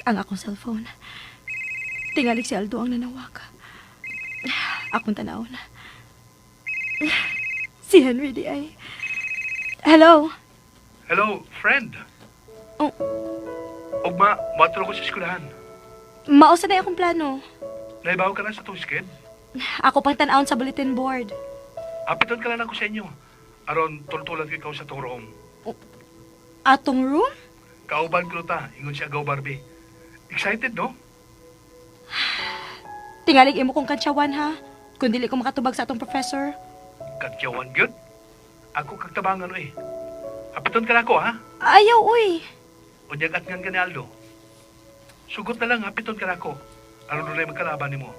Ang akong cellphone. Tingali si Aldo ang nanawag. Akong tanawon. Si Henry di ay. Hello? Hello, friend. Oh. Ugma, moadto ko sa eskwelahan. Mausa na akong plano. Naibaw ka na sa itong sked? Ako pang tanawon sa bulletin board. Apiton ka lang ako sa inyo. Aron, tultulan ko ikaw sa tong room. Atong room? Kauban ko ta, ingon siya Agaw Barbie. Excited, no? Tingalig imo kong kantsawan ha. Kung dili ko makatubag sa atong professor. Katyawan gyud. Ako kagtabangan oy. Apiton ka na ako, ha? Ayaw, uy. Unyag at ngan ka ni Aldo. Sugot na lang, apiton ka na ako. Aron dunay magkalaban nimo.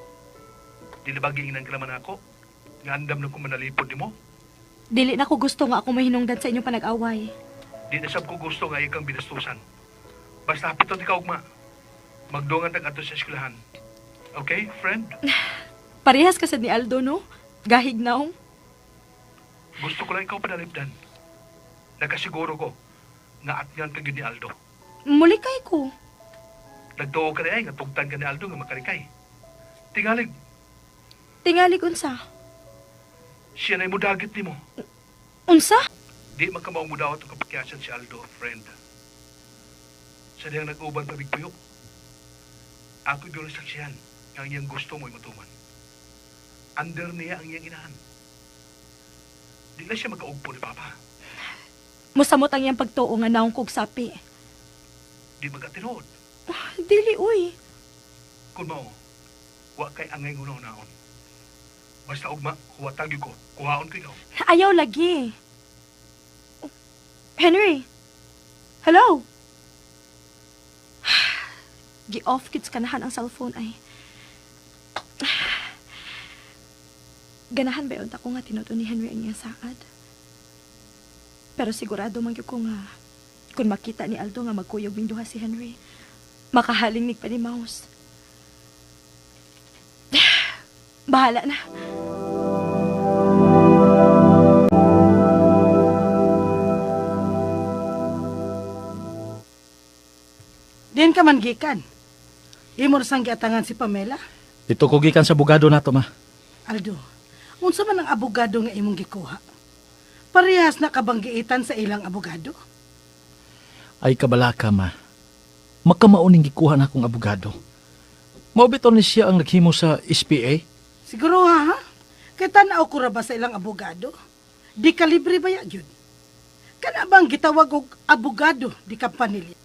Dili ba giingnan ka naman ako? Nga andam na ko manalipod nimo. Dili na ko gusto nga ako mahinungdan sa inyong panag-away. Di na sab ko gusto nga ikang binastusan. Basta hapiton ikaw ugma. Magdungan tag adto sa eskwelahan. Okay, friend? Parehas ka sad ni Aldo, no? Gahig naong. Gusto ko lang ikaw panalipdan. Nakasiguro ko nga atngan ka gyud ni Aldo. Muli kay ko. Nagtuo ka na ay nga tugtan ka ni Aldo nga makarikay. Tingalig, Tingalig unsa? siya na'y mudagit nimo. Unsa? Di man ka maong mudawat ang kapakyasan si Aldo, friend. Sa diyang nag-uban pabigpuyok. Ako gyud saksihan nga ang iyang gusto mo'y matuman. Under niya ang iyang inahan. Di na siya magkaugpo ni Papa. Musamot ang iyang pagtuo nga naong kog sapi. Di magkatinuod. Dili, uy. Kung mao, wa kay angay ngunaw-naon. Basta ugma, huwatag ko, kuhaon ko ikaw. Ayaw lagi. Henry! Hello? Gi-off kids kanahan ang cellphone ay. Ganahan ba yun ako nga tinuto ni Henry ang iyang saad? Pero sigurado man gyud ko nga kung makita ni Aldo nga magkuyog ming duha si Henry, makahaling mig pa ni Mouse. Bahala na. Diin ka man gikan. Imo ra sang giatangan si Pamela. Dito ko gikan sa abogado nato ma. Aldo, unsa man ang abogado nga imong gikuha? Parehas na ka bang giitan sa ilang abogado? Ay kabalaka ma. Makamao ning gikuha na akong abogado. Mao bitaw ni siya ang naghimo sa SPA. Siguro ha, ha? Kay tan-aw ko ra ba sa ilang abogado? Di ka libre ba ya gyud? Kana bang gitawag og abogado di kampanilya?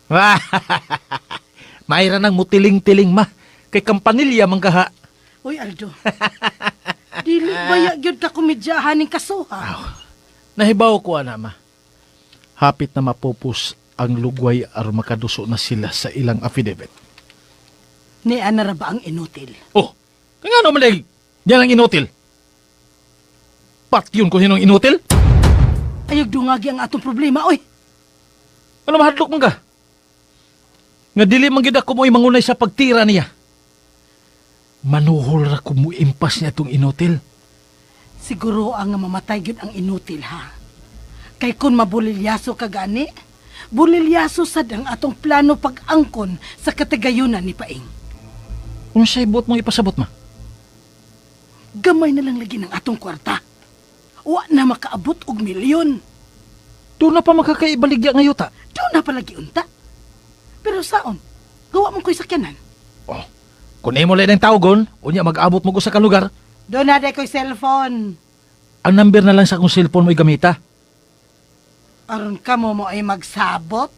Mayra nang mutiling-tiling ma. Kay kampanilya man kaha. Uy Aldo. Dili ba ya gyud ka komedyahan ning kasuha? Nahibaw ko ana ma. Hapit na mapupus ang lugway aron makaduso na sila sa ilang affidavit. Ni ana ra ba ang inutil? Oh, kaya nga naman dahil yan ang inutil. Pat yun kung sinong inutil. Ayog dungagi ang atong problema oy. Ano mahadlok man ka? Nga dili man gid ako mo'y mangunay sa pagtira niya. Manuhol ra ko mo impas niya itong inutil. Siguro ang nga mamatay gyud ang inutil ha. Kay kun mabulilyaso ka gani, bulilyaso sad ang atong plano pag-angkon sa katagayunan ni Paing. Unsay buot mong ipasabot ma? Gamay na lang lagi ng atong kwarta. Wa na makaabot og milyon. Doon na pa makakaibaligya nga yuta. Doon na palagi unta. Pero saon? Gawa mo ko'y sakyanan. Oh, kung imo lang ng tawgon, unya mag-abot mo ko sa kalugar, Doon na day ko'y cellphone. ang number na lang sa akong cellphone mo gamita. Aron ka mo mo ay magsabot.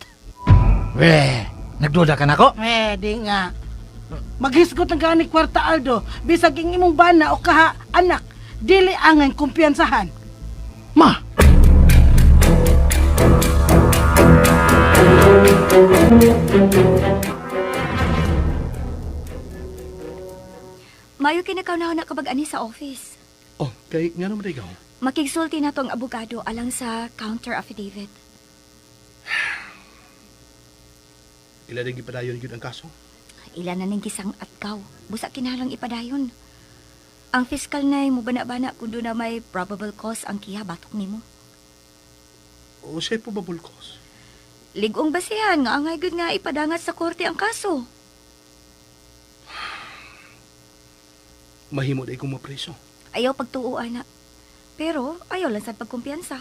Weh, nagduda ka na ko? Eh, di nga. Maghisgot ang gani kwarta Aldo, bisag ang imong bana o kaha anak, Dili angay kumpiyansahan. Ma! Mayo kinakaw na kabag ani sa office. Oh, kay nga naman ikaw. Makigsulti na to ang abogado alang sa counter affidavit. Ila rin gipadayon gyud ang kaso. Ila na ning gisang atkaw. Busa kinahanglang ipadayon. Ang fiscal na mo bana-bana kung doon na may probable cause ang kiha batok nimo. O siya probable cause. Ligong basihan nga angay gud nga ipadangat sa korte ang kaso. Mahimo day kong mapreso. Ayaw pagtuo ana. Pero ayaw lang sad pagkumpiyansa.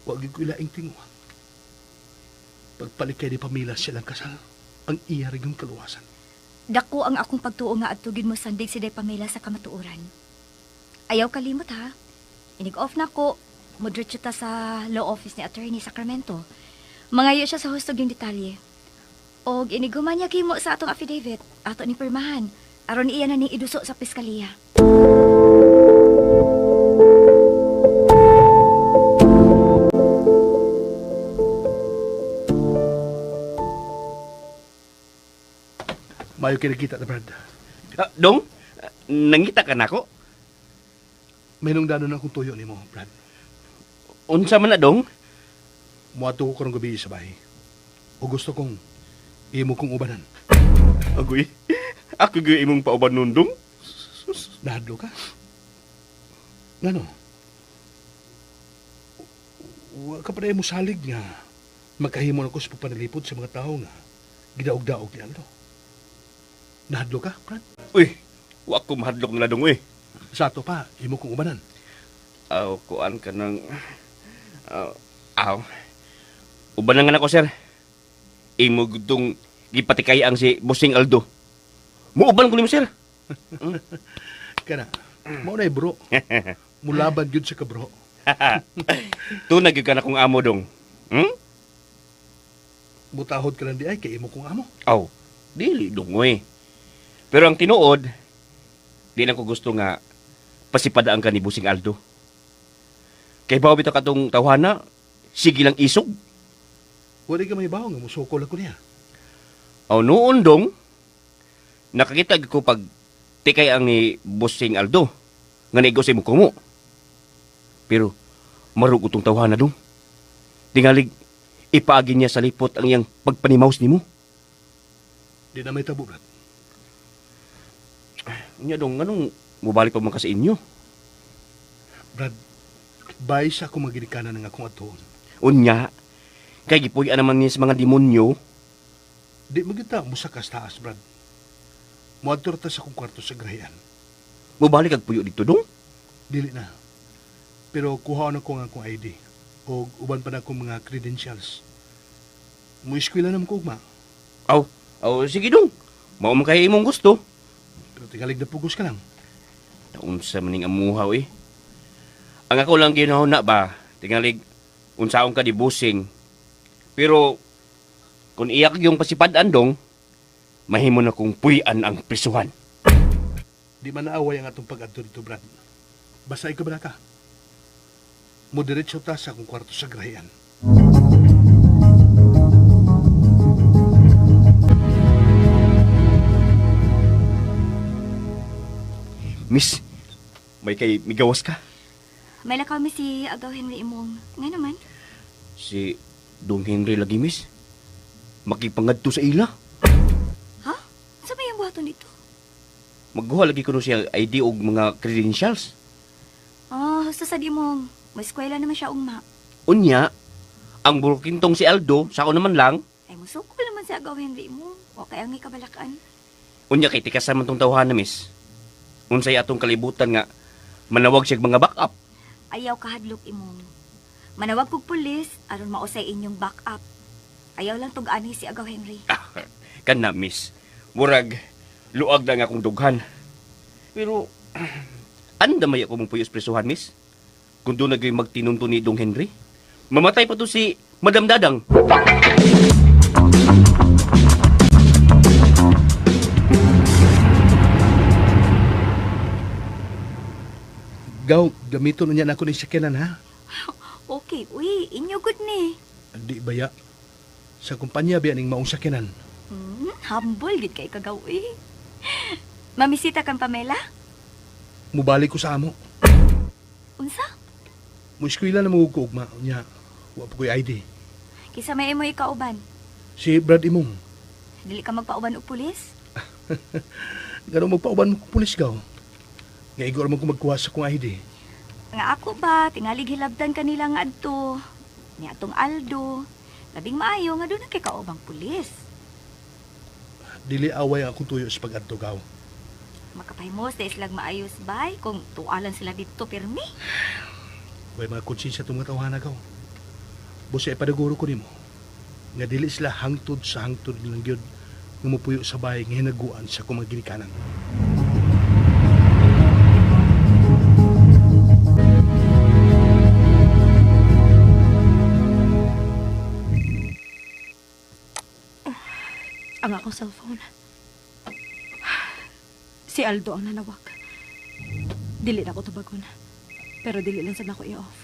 Wa gyud ko ilaing tinguha. Pagpalit kay ni Pamela silang kasal, ang iya rin yung kaluwasan. Dako ang akong pagtuo nga adto gid mo sandig si Day Pamela sa kamatuoran. Ayaw kalimot ha. Inig-off na ko. Mudretso ta sa law office ni Attorney Sacramento. Mangayo siya sa hustog yung detalye. Og iniguman niya kimo sa atong affidavit, ato ni pirmahan. Aron iya na ning iduso sa piskaliya. Mayo kay nakita na Brad. Ah, dong, nangita ka nako? May nung danon akong tuyo nimo, Brad. Unsa man na dong? Muadto ko karong gabi sa bahay. O gusto kong imo kong ubanan. Agoy. Ako gyud imong pauban nun dong. Nahadlo ka? Ngano? Wa ka pa mo salig nga makahimo na ko sa pagpanalipod sa mga tao nga gidaog-daog ni Aldo. Nahadlo ka, Brad? Uy, wa ko mahadlok nila dong uy. Sa ato pa, imo kong ubanan. Aw, kuan ka ng... Aw, aw. Uban na nga nako, sir. Imo gudong gipatikay ang si Bossing Aldo. Muuban ko nimo, sir. Kana, mao na bro. Mulaban gyud sa kabro. Tunay gyud ka na kong amo dong. Hmm? Mutahod ka lang di ay kay imo kong amo. Aw, dili dong uy. Pero ang tinuod, di na ko gusto nga pasipadaan ka ni Busing Aldo. Kay bawo bitaw katong tawhana, sige lang isog. Wala ka may bawo nga musukol ako niya. Aw noon dong, nakakita gyud ko pag tikay ang ni Busing Aldo nga naigo sa imong kumo. Pero marug utong tawhana dong. Tingalig ipaagi niya sa lipot ang iyang pagpanimaus nimo. Di na may tabo, Brad. Unya dong, nganong mubalik pa man ka sa inyo? Brad, bay sa akong maginikanan ng akong atuon. Unya, kay gipuy-an naman niya sa mga demonyo. Di magita musa ka sa taas, Brad. Muadto ra ta sa akong kwarto sa grahian. Mubalik ag puyo dito dong. Dili na. Pero kuha na ko ang akong ID o uban pa na akong mga credentials. Mueskwela naman ko ugma. Aw, aw sige dong. Mao man kay imong gusto. Pero tingalig na pugos ka lang. Unsa man ning amuhaw eh. Ang ako lang ginahuna ba, tingalig unsaon ka di busing. Pero kung iyak yung pasipad-an dong, mahimo na kong puy-an ang prisuhan. Di man naaway ang atong pag-adto dito, Brad. Basta ikaw ba ka? Mudiretso ta sa akong kwarto sa grahian. Miss, may kay migawas ka. May lakaw mi si Agaw Henry imong. Nga naman. Si Dong Henry lagi, miss. Makipangadto sa ila. Ha? Sa may ang buhaton dito? Magguha lagi kuno siya ID og mga credentials. Ah, husto sad imong. May eskwela naman siya ugma. Unya, ang burkintong si Aldo, sa ako naman lang. Ay, musukol naman si Agaw Henry imong. O kaya ngay kabalakan. Unya kay tikas man tong tawhana, miss. Unsay atong kalibutan nga manawag siya mga backup. Ayaw kahadlok imong. Manawag kog pulis aron mausay inyong backup. Ayaw lang tug-ani si Agaw Henry. Ah, kana miss. Murag luag na nga akong dughan. Pero andamay ako mong puyos presuhan, miss. Kung doon naging magtinunto ni Dong Henry. Mamatay pa to si Madam Dadang. Gaw, gamiton niya na ako ni sakyanan ha. Okay, uy, inyo good ni. Di baya. Sa kumpanya biya ning maong sakyanan. Humble gid kay kagaw uy. Mamisita kang Pamela? Mubalik ko sa amo. Unsa? Mo eskwela na mo ko ugma nya. Wa pa ko'y ID. Kisa may imo ikauban. Si Brad imong. Dili ka magpauban og pulis? Gano magpauban mo kong pulis gaw. Nga igor mo ko magkuha sa kong ID. Nga ako ba, tingali gilabdan kanila nga adto. Ni atong Aldo. Labing maayo nga doon na kay kaubang pulis. Dili away ang akong tuyo sa pag-adto gaw. Makapahimos dahil silag maayos bay kung tualan sila dito pirmi. Way mga konsensya itong mga tawhana gaw. Busa ipadaguro ko nimo. Nga dili sila hangtod sa hangtod lang gyud nga mupuyo sa bahay nga hinaguan sa akong mga ginikanan. Ang akong cellphone. Si Aldo ang nanawag. Dili na ako tubagon. Pero dili lang sad nako i-off.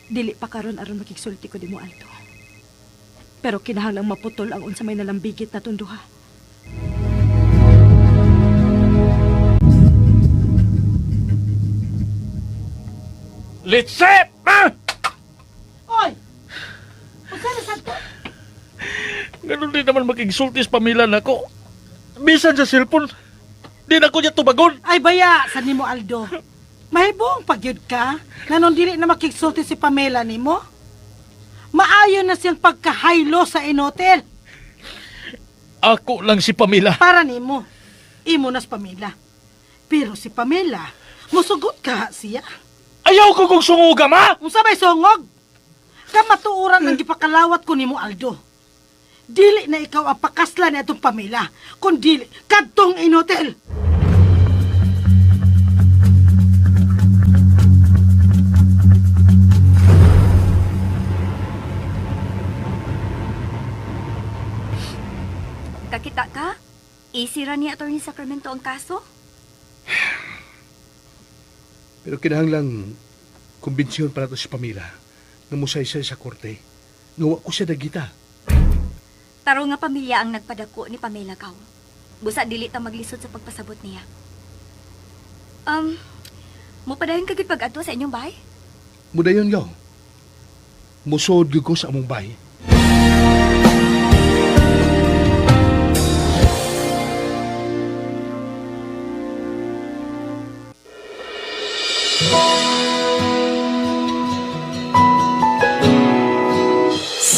Dili pa karon aron makigsulti ko nimo Aldo. Pero kinahanglang maputol ang unsa may nalambigit na tunduha. Litsep! Ah! Oy! Unsa na sad to? Ganun din naman makigsulti sa pamilya nako. Bisan sa cellphone, di na ko niya tubagon. Ay baya sa nimo Aldo. Mahibong pagyud ka nanon dili na makigsulti si Pamela nimo. Maayo na siyang pagkahaylo sa inotel Ako lang si Pamela. para nimo. Imo na si Pamela. Pero si Pamela, musugot ka siya. Ayaw ko kong sunguga, ma! Unsa may songog? Kamatuoran ang gipakalawat ko nimo Aldo. Dili na ikaw ang pakasla ni atong Pamela, kun dili kadtong inotel. Kakita ka? Easy ra ni Attorney Sacramento ang kaso? Pero kinahanglang kumbinsiyon pa nato si Pamela nga musaysay sa korte. Nga wa ko siya dagita. Taro nga pamilya ang nagpadako ni Pamela Gaw. Busa dili ta maglisod sa pagpasabot niya. Um, mupadayon ka gid pag-adto sa inyong bahay? Mudayon gaw. Musuod gyud ko sa among bahay.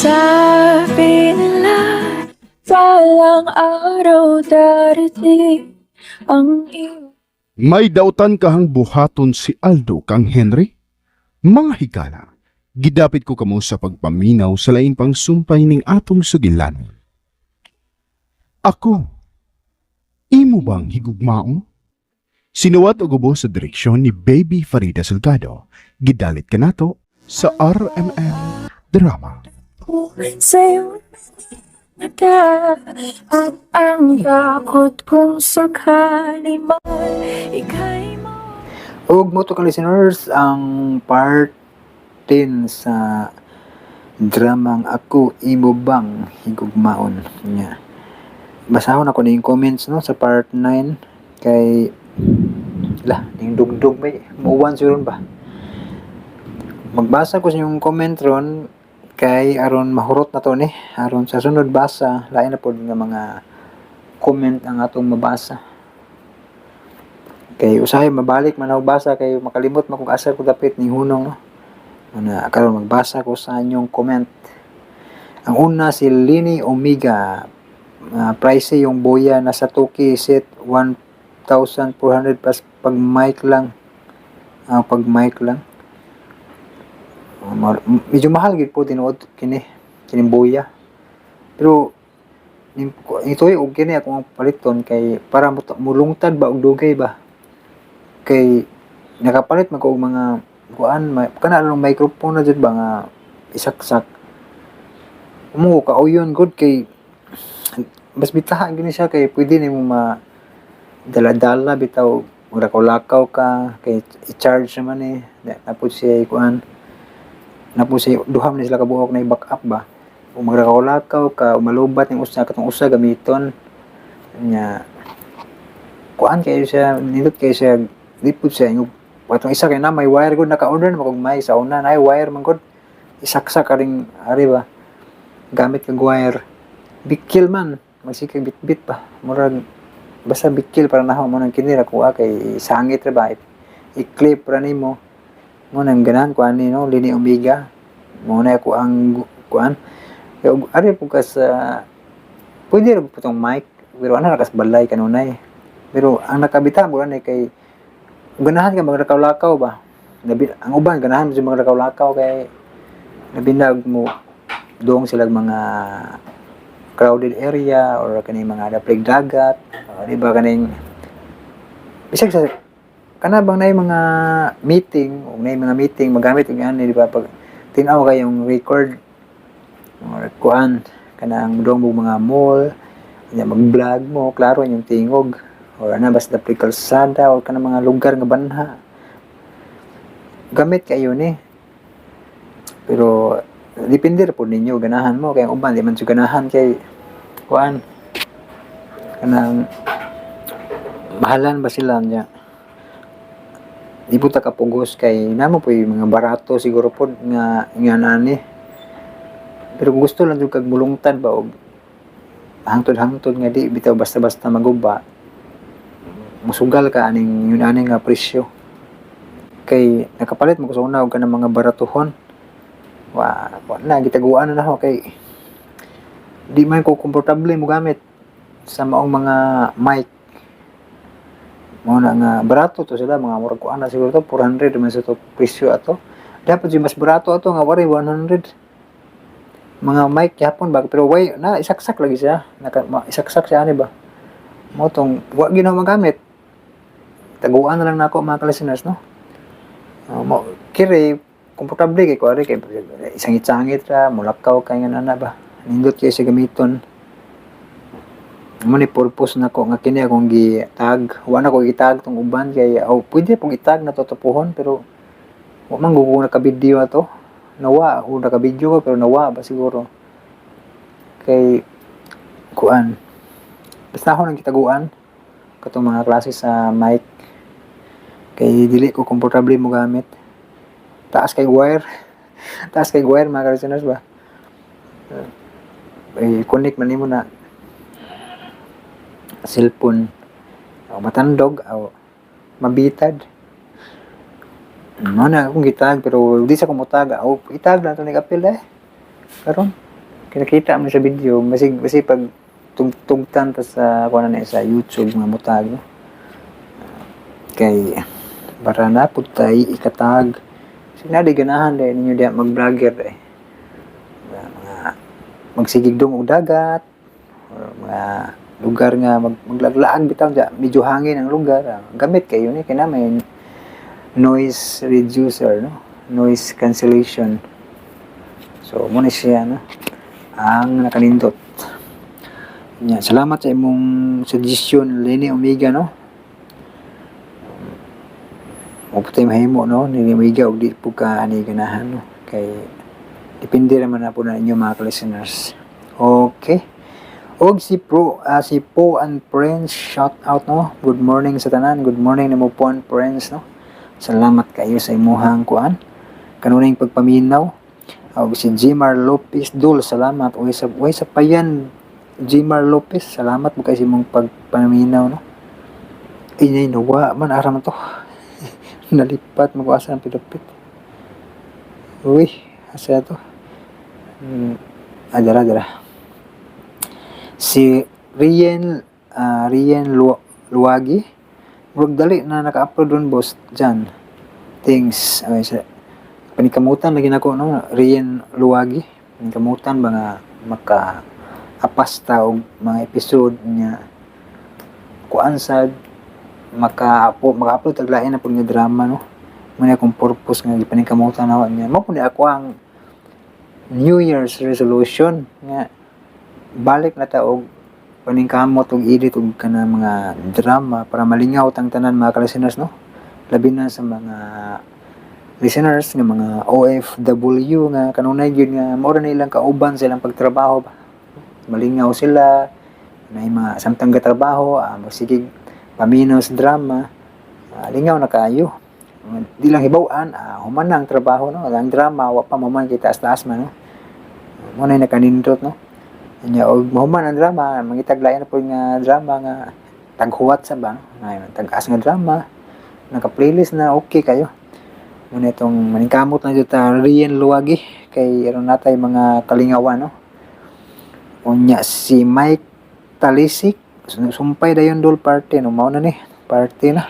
Sabi nila, balang araw darating ang iyong May dautan kahang buhaton si Aldo kang Henry? Mga higala, gidapit ko kamo sa pagpaminaw sa lain pang sumpay ning atong sugilanon. Ako, imo bang higugmaong? Sinuwat og ubo sa direksyon ni Baby Farida Salgado. Gidalit kanato sa RMN Drama. sa'yo nata at ang takot kung sakali man ika'y Ug mo to ka listeners ang part 10 sa dramang Ako Imo Bang Higugmaon niya. Basahon ako ning comments no sa part 9 kay lah ning dugdug may muuwan siya ron ba. Magbasa ko sa inyong comment ron kay aron mahurot na to ni aron sa sunod basa lain na pod nga mga comment ang atong mabasa kay usahay mabalik man ako basa kay makalimot man kung asa ko dapit ni hunong no. Una karon magbasa ko sa inyong comment. Ang una si Lini Omega. Pricey yung boya nasa Tuki set 1,400 plus pag mic lang. Pag mic lang. Medyo mahal gid po tinuod kini kining boya. Pero itoy og kini akong paliton kay para mulungtad ba og dugay ba kay nakapalit man ko og mga kuan kana lang microphone na jud ba nga isaksak mo kauyon good kay mas bitaha gini siya kay pwede nimo ma dala-dala bitaw maglakaw-lakaw ka kay i-charge naman eh. Napod siya kuan, napod siya duha man sila kabuok na i-back up ba. Kung maglakaw-lakaw ka, umalubat ning usa, katong usa gamiton nya, kuan kayo siya, nindot kayo siya, di pud siya yung katong isa kay na may wire gud, naka-order na kog may sa una na wire man gud, isaksak ka ring ari ba, gamit kag wire, bikil man magsikag bitbit pa, murag basta bikil para naho mo nang kini ra kuha kay sangit ra ba, i-clip ra nimo. Mo nang ganahan ko ani, no? Lini Omega mo na ako ang kuan. Kay ari po ka sa pwede ra po tong mic, pero ana ra kas balay kanunay, pero ang nakabita mo ani kay ganahan ka maglakaw-lakaw ba. Labi ang uban ganahan mo sa maglakaw-lakaw kay labi na mo doong sila mga crowded area or kaning mga daplig dagat, o, di ba, kaning bisag sa kana bang naay mga meeting o naay mga meeting magamit og ani, di ba, pag tin-aw kayong record or kuan kanang doong mo mga mall nya, mag-vlog mo, klaro inyong tingog, or ana basta daplig kalsada or kanang mga lugar nga banha, gamit kayo ni. Pero depende ra pud ninyo, ganahan mo, kay ang uban di man siya ganahan kay kuan, kanang mahalan ba sila niya, di po ta kapugos kay namo po yung mga barato siguro pod nga nga nani. Pero kung gusto lang jud kag mulungtad ba og hangtod-hangtod nga di bitaw basta-basta maguba, musugal ka aning yun ani nga presyo, kay nakapalit mo ko sa una og kanang mga baratuhon. Wa na gitaguan na nako kay di man ko komportable mo gamit sa maong mga mic. Mao na nga barato to sila, mga murag kuan na siguro to, 400 man sa to presyo ato. Dapat yung mas barato ato nga wari 100 mga mic yapon ba, pero way na isaksak lagi siya, naka, isaksak siya ani ba, mo tong wa gyud na magamit, taguan na lang nako, mga ka-listeners, no? Mo kiri komportable kay kuari kay isangit-sangit ra, mulakaw kay nga nana ba, nindot kay siya gamiton. Mo ni purpose nako nga kini akong gi-tag. Wa na ko gi-tag tong uban kay oh, pwede pong i-tag na totopuhon, pero wa man gud ko naka-video ato. Nawa o naka-video ko, pero nawa ba siguro kay kuan, basta ako nang gitaguan katong mga klase sa mic kay dili ko komportable mo gamit, taas kay wire, taas kay wire, mga ka-listeners ba. Eh, connect man nimo na cellphone o matandog o mabitad. Mo na akong gitag, pero di sa kumutag o itag na to ni kapil eh. Karon kinakita man sa video, basig basig pag tugtugtan ta sa kuan na sa YouTube nga mutag, no? Kay para na pud tay ikatag sinadi ganahan dahil ninyo diya mag-vlogger eh, mga magsigig dong og dagat or mga lugar nga maglaglaag bitaw dya, medyo hangin ang lugar, gamit kayo ni kay na may noise reducer, no, noise cancellation. So mo ni siya, no, ang nakanindot nya. Salamat sa imong suggestion, Leni Omega, no? Mo putay mahimo, no, Leni Omega, og di po ka ani ganahan, no, kay depende naman na po na inyo, mga listeners. Okay. Og si Po and Prince, shout out, no. Good morning sa tanan. Good morning nimo, Po and Prince, no. Salamat kayo sa imuhang kuan, kanunay pagpaminaw. Og si Jimar Lopez Dul, salamat. Uy sa payan, Jimar Lopez, salamat mo kay sa imong pagpaminaw, no. Inay nawa man ara man to. Nalipat mo ko asa ng pidapit. Uy, asa to? Ah, dara, dara. Si Rien Luwagi. Murag dali na naka-upload doon, boss Jan. Thanks. Okay, sa panikamutan lagi nako, no, Rien Luwagi. Panikamutan ba nga maka apas ta og mga episode niya, kuan sad maka po maka-upload tag lain na pud nga drama, no. Mo na akong purpose nga gipaningkamutan nako niya. Mo pud ni ako ang New Year's resolution nga balik na ta og Paningkamot og edit og kana mga drama para malingaw tang tanan, mga ka-listeners, no? Labi na sa mga listeners nga mga OFW nga kanunay gyud nga mao ra na ilang kauban sa ilang pagtrabaho ba. Malingaw sila na mga samtang gatrabaho, masigig paminaw sa drama, lingaw na kaayo. Di lang hibaw-an, human na ang trabaho, no? Ang drama wa pa mahuman kay taas-taas man, no? Mo na nakanindot, no? Nya og mahuman ang drama, mangitag lain na po nga drama nga taghuwat sa ba, no? Tag-as nga drama, naka-playlist na okay kayo. Muna itong maningkamot na dito ta Rian Luwagi kay aron natay mga kalingawan, no? Unya si Mike Talisik, sumpay dayon dol parte, no? Mao na ni parte na.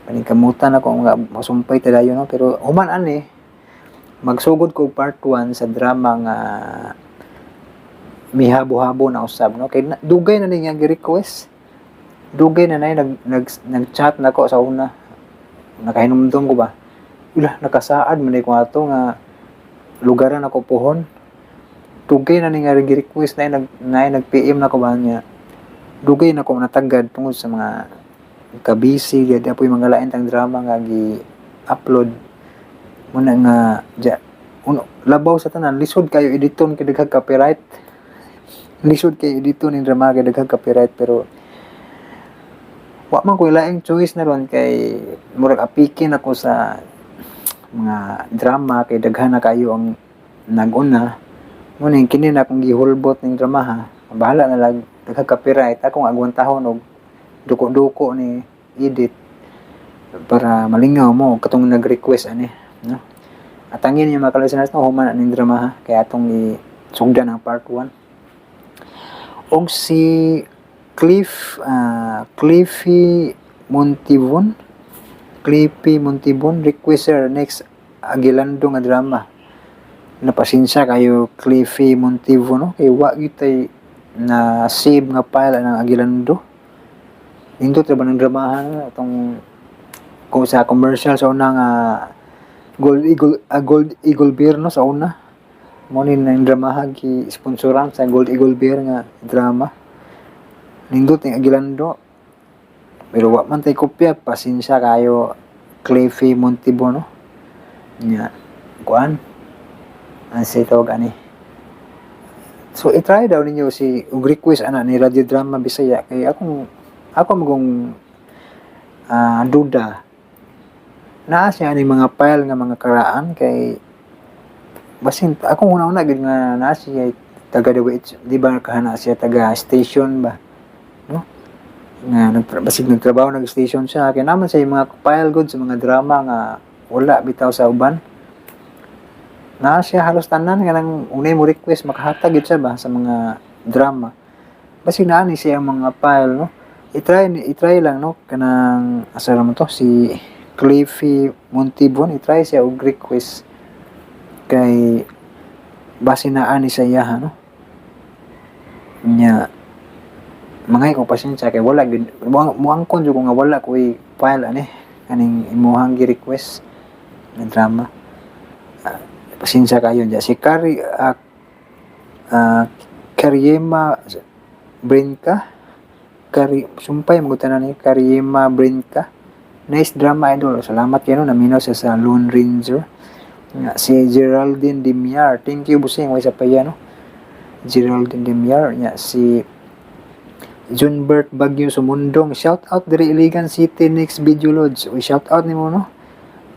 Paningkamutan ako nga masumpay ta dayon, no? Pero human ani magsugod ko part 1 sa drama nga Mihabo-habo na usab, no? Kay dugay na ni nga gi-request. Dugay na nay nag nag nag-chat na ko sa una. Nakahinumdum ko ba? Ula, nakasaad man ko ato nga lugaran ako puhon. Dugay na ni nga gi-request na nag na nag-PM na ko ba niya. Dugay na ko natagad tungod sa mga kabisi gyud apoy mga lain tang drama nga gi-upload muna nga ja uno, labaw sa tanan, lisod kayo editon kay daghang copyright. Lisod kay editon ning drama kay daghang copyright, pero wa man ko laing choice na ron kay murag apikin ako sa mga drama kay daghan na kayo ang nag-una. Mo ning kini na akong gihulbot ning drama, ha. Bahala na lag daghang copyright, akong agwantahon og duko-duko ni edit para malingaw mo katong nag-request ani, no? Atangin niyo, mga ka-listeners, no? Human ning drama, ha, kaya atong isugdan ang part 1. Og si Cliff Cliffy Montibon, Cliffy Montibon, requester next Agilando nga drama. Napasensya kayo, Cliffy Montivo, no? Kay wa gyud tay na save nga file ang Agilando. Nindot ra ba ng dramahan atong kung sa commercial sa una nga Gold Eagle, Gold Eagle Beer, no? Sa una mo ni nang dramahan gi sponsoran sa Gold Eagle Beer nga drama. Nindot ning Agilando, pero wa man tay kopya. Pasensya kayo, Cliffy Montibo, no? Nya kuan ang si tawag ani. So i-try daw ninyo si og request ana ni Radio Drama Bisaya kay akong ako magong duda naa siya ani mga file nga mga karaan kay basin akong una-una gid nga naa siya taga DOH, di ba? Kahana siya taga station ba, no? Nga basig nagtrabaho nag station siya kay naman sa mga file good sa mga drama nga wala bitaw sa uban. Naa siya halos tanan nga nang unay mo request makahatag gid siya ba sa mga drama. Basig naa ni siya ang mga file, no? I-try lang, no? Kanang asa naman to si Cliffy Montibon, i-try siya og request kay base naa ni sa iyaha, no? Nya mangay ko pasensya kay wala gid muangkon jud ko nga wala koy file ani kaning imuhang gi-request nga drama. Pasensya kayo diya. Si Kari Karyema Brinka, Kari sumpay mo tanan ni Karyema Brinka, nice drama, idol. Salamat kayo, no? Naminaw siya sa Lone Ranger nga. Si Geraldine Dimiar, thank you busing way sa paya, no? Geraldine Dimiar. Nya si Junbert Bagyo Sumundong, shout out diri Iligan City, next video loads. Uy, shout out nimo, no?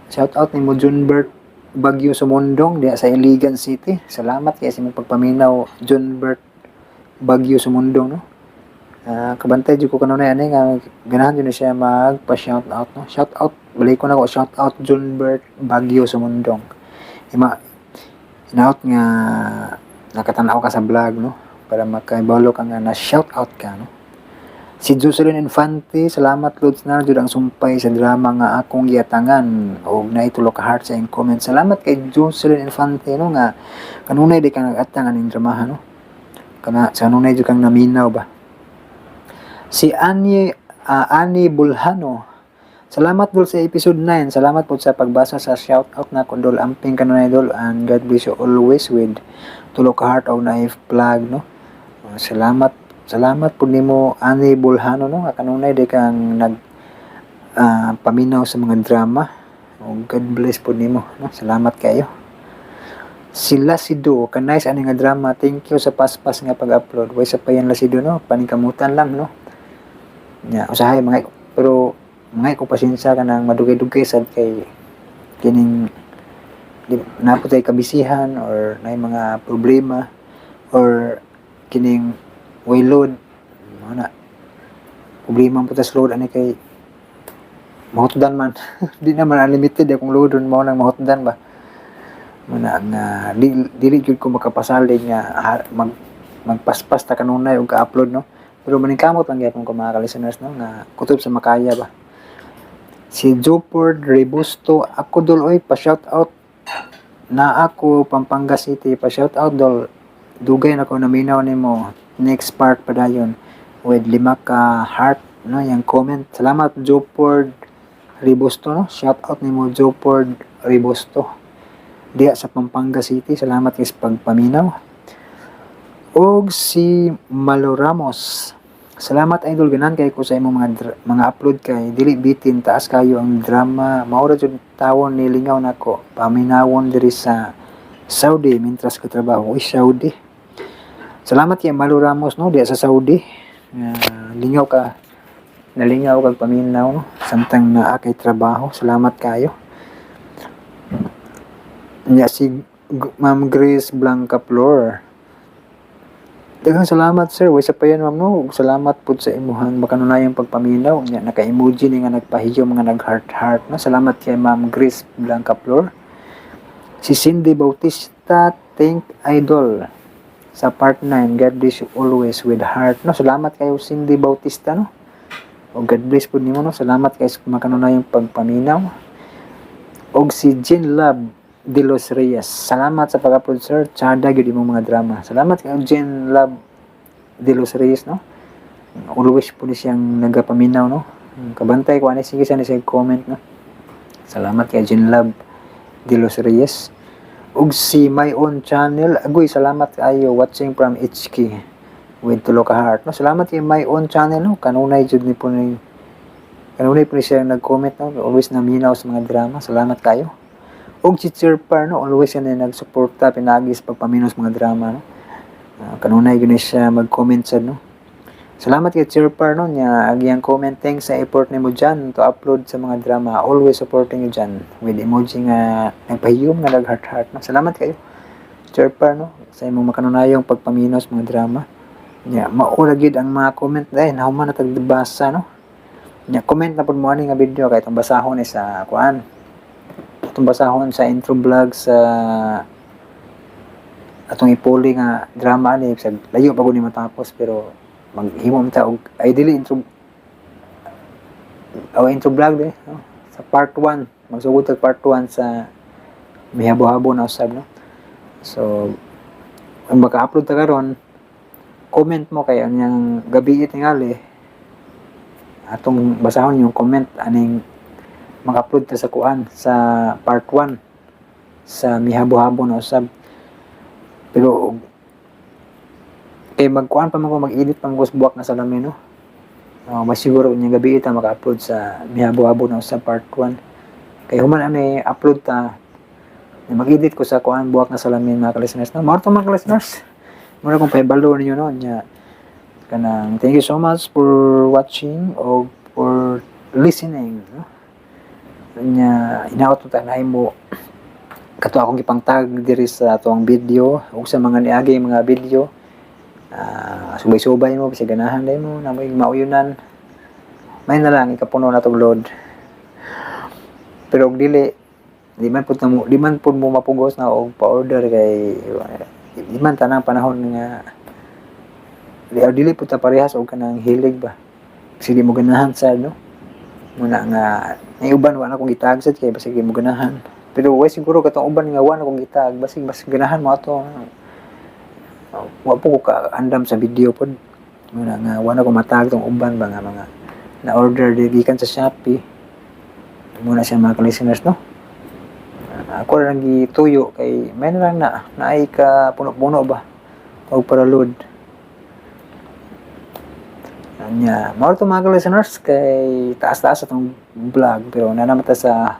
Shout out nimo, Junbert Bagyo Sumundong, diya sa Iligan City. Salamat kay sa imong pagpaminaw, Junbert Bagyo Sumundong, no? Kabantay jud ko kanunay ani nga ganahan jud ni siya magpa shout out, no? Shout out, balik ko na ko, shout out Junbert Bagyo Sumundong. Ima inaot nga nakatanaw ka sa vlog, no? Para makabalo ka nga na shout out ka, no? Si Jocelyn Infante, salamat Lods na jud ang sumpay sa drama nga akong giatangan og naitulo ka heart sa iyong comment. Salamat kay Jocelyn Infante, no, nga kanunay di ka nag-atang aning dramahan, no? Kana sa kanunay jud kang naminaw ba. Si Annie Bulhano. Salamat dol sa episode 9. Salamat po sa pagbasa sa shout out na kondol amping kanunay dol and God bless you always with tulo ka heart og knife plug, no. Salamat. Salamat pud nimo, Ani Bulhano, no, nga kanunay di kang nag paminaw sa mga drama. O God bless pud nimo, no? Salamat kayo. Sila si Do, ka-nice ani nga drama. Thank you sa paspas nga pag-upload. Way sa payan la si Do, no, paningkamutan lang, no. Nya usahay mga, pero mga ko pasensya ka nang madugay-dugay sad kay kining di, naa po tay kabisihan or naay mga problema or kining way load mao na problema po tas load ani kay mahutdan man, di naman unlimited akong load mao nang mahutdan ba. Mao na nga di, dili gyud ko makapasalig nga magpaspas ta kanunay og ka-upload, no, pero maningkamot lang gyapon ko, mga ka-listeners, no, nga kutob sa makaya ba. Si Jopord Rebusto, ako dol oy, pa shout out na ako, Pampanga City, pa shout out dol, dugay na ko naminaw nimo, next part padayon, with lima ka heart, no, yung comment. Salamat, Jopord Rebusto, no. Shout out nimo, Jopord Rebusto, diya sa Pampanga City. Salamat kay sa pagpaminaw. Og si Malo Ramos, salamat idol, ganan kay ko sa imong mga upload kay dili bitin, taas kayo ang drama, mao ra jud tawon ni lingaw nako paminawon diri sa Saudi mintras ko trabaho. Uy, Saudi. Salamat kay Malo Ramos, no, diya sa Saudi. Nga lingaw ka, nalingaw kag paminaw, no, samtang naa kay trabaho. Salamat kayo. Nya si Ma'am Grace Blanca Flor. Daghang salamat, sir. Way sa pa yan, ma'am, no. Ug salamat pud sa imuhang makanunayang pagpaminaw. Nya naka-emoji ni nga nagpahiyo, mga nag-heart heart, no. Salamat kay Ma'am Grace Blanca Flor. Si Cindy Bautista, thank idol sa part 9. God bless you always, with heart, no. Salamat kayo, Cindy Bautista, no. O God bless pud nimo, no. Salamat kay sa makanunayang pagpaminaw. Og si Jean Love de los Reyes. Salamat sa pag-upload, sir. Tsada gyud imong mga drama. Salamat kay Jean Love de los Reyes, no. Always po ni siyang nagapaminaw, no. Kabantay ko ani, sige sa ni siya comment, no. Salamat kay Jean Love de los Reyes. Ug si My Own Channel, agoy, salamat kayo, watching from HK with tulo ka heart, no. Salamat kay My Own Channel, no. Kanunay jud ni po ni kanunay po ni siya nag-comment, no. Always naminaw sa mga drama. Salamat kayo. Ug si Chirpar, no, always yan na nagsuporta pinagi sa pagpaminaw sa mga drama, no. Kanunay gyud ni siya mag-comment sad, no. Salamat kay Chirpar, no, nya agiyang comment, thanks sa effort nimo dyan to upload sa mga drama. Always supporting you dyan, with emoji nga nagpahiyom nga nag heart heart, no. Salamat kayo, Chirpar, no, sa imong makanunayong pagpaminaw sa mga drama. Nya mao ra gyud ang mga comment dahil nahuman na tagbasa, no. Nya comment na pud mo ani nga video kay itong basahon ni sa kuan. Itong basahon sa intro vlog sa atong ipuli nga drama ani sa layo pa gud ni matapos, pero maghimo man ta og, ay dili intro o intro vlog di, no? Sa part 1, magsugod tag part 1 sa Mihabo-habo na usab, no. So ang maka-upload ta karon, comment mo kay anyang gabi tingali atong basahon yung comment aning mag-upload ta sa kuan, sa part 1 sa Mihabo-habo na usab. Pero kay magkuan pa man ko, mag-edit pa man ko sa Buwak na Salamin, no. Mas siguro unyang gabi ita maka-upload sa Mihabo-habo na usab part 1 kay human ani upload ta, mag-edit ko sa kuan, Buwak na Salamin, mga ka-listeners, no. Mao to, mga ka-listeners, mura kong pahibalo ninyo, no. Nya kanang thank you so much for watching o for listening, no. Nya hinaot ta na mo kato akong gipangtag diri sa atong video ug sa mga niagi mga video. Subay-subay mo bisag ganahan dai mo na mo mauyunan, may na lang ikapuno na tong load. Pero og dili, di man pud mo di man pud mo mapugos na og pa-order kay di man tanang panahon nga di or dili pud ta parehas og kanang hilig ba, kasi di mo ganahan sa, no, muna nga may uban wa na akong gitag sad kay basig di mo ganahan. Pero way siguro katong uban nga wa na akong gitag, basig bas ganahan mo ato, wa po ko ka andam sa video pod. Muna nga wa na ko matag tong uban ba nga mga na order di gikan sa Shopee muna siya, mga listeners, no. Ako ra lang gituyo kay may na lang na naay ka puno-puno ba og para load. Nya, mao to, mga listeners, kay taas-taas atong vlog pero naa naman ta sa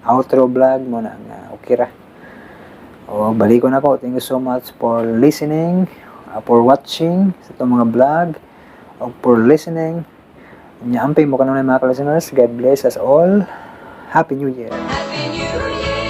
outro vlog mo na nga okay ra. O balikon ako. Thank you so much for listening, for watching sa itong mga vlog, o for listening. Nya, amping mo kanunay, mga listeners. God bless us all. Happy New Year. Happy New Year.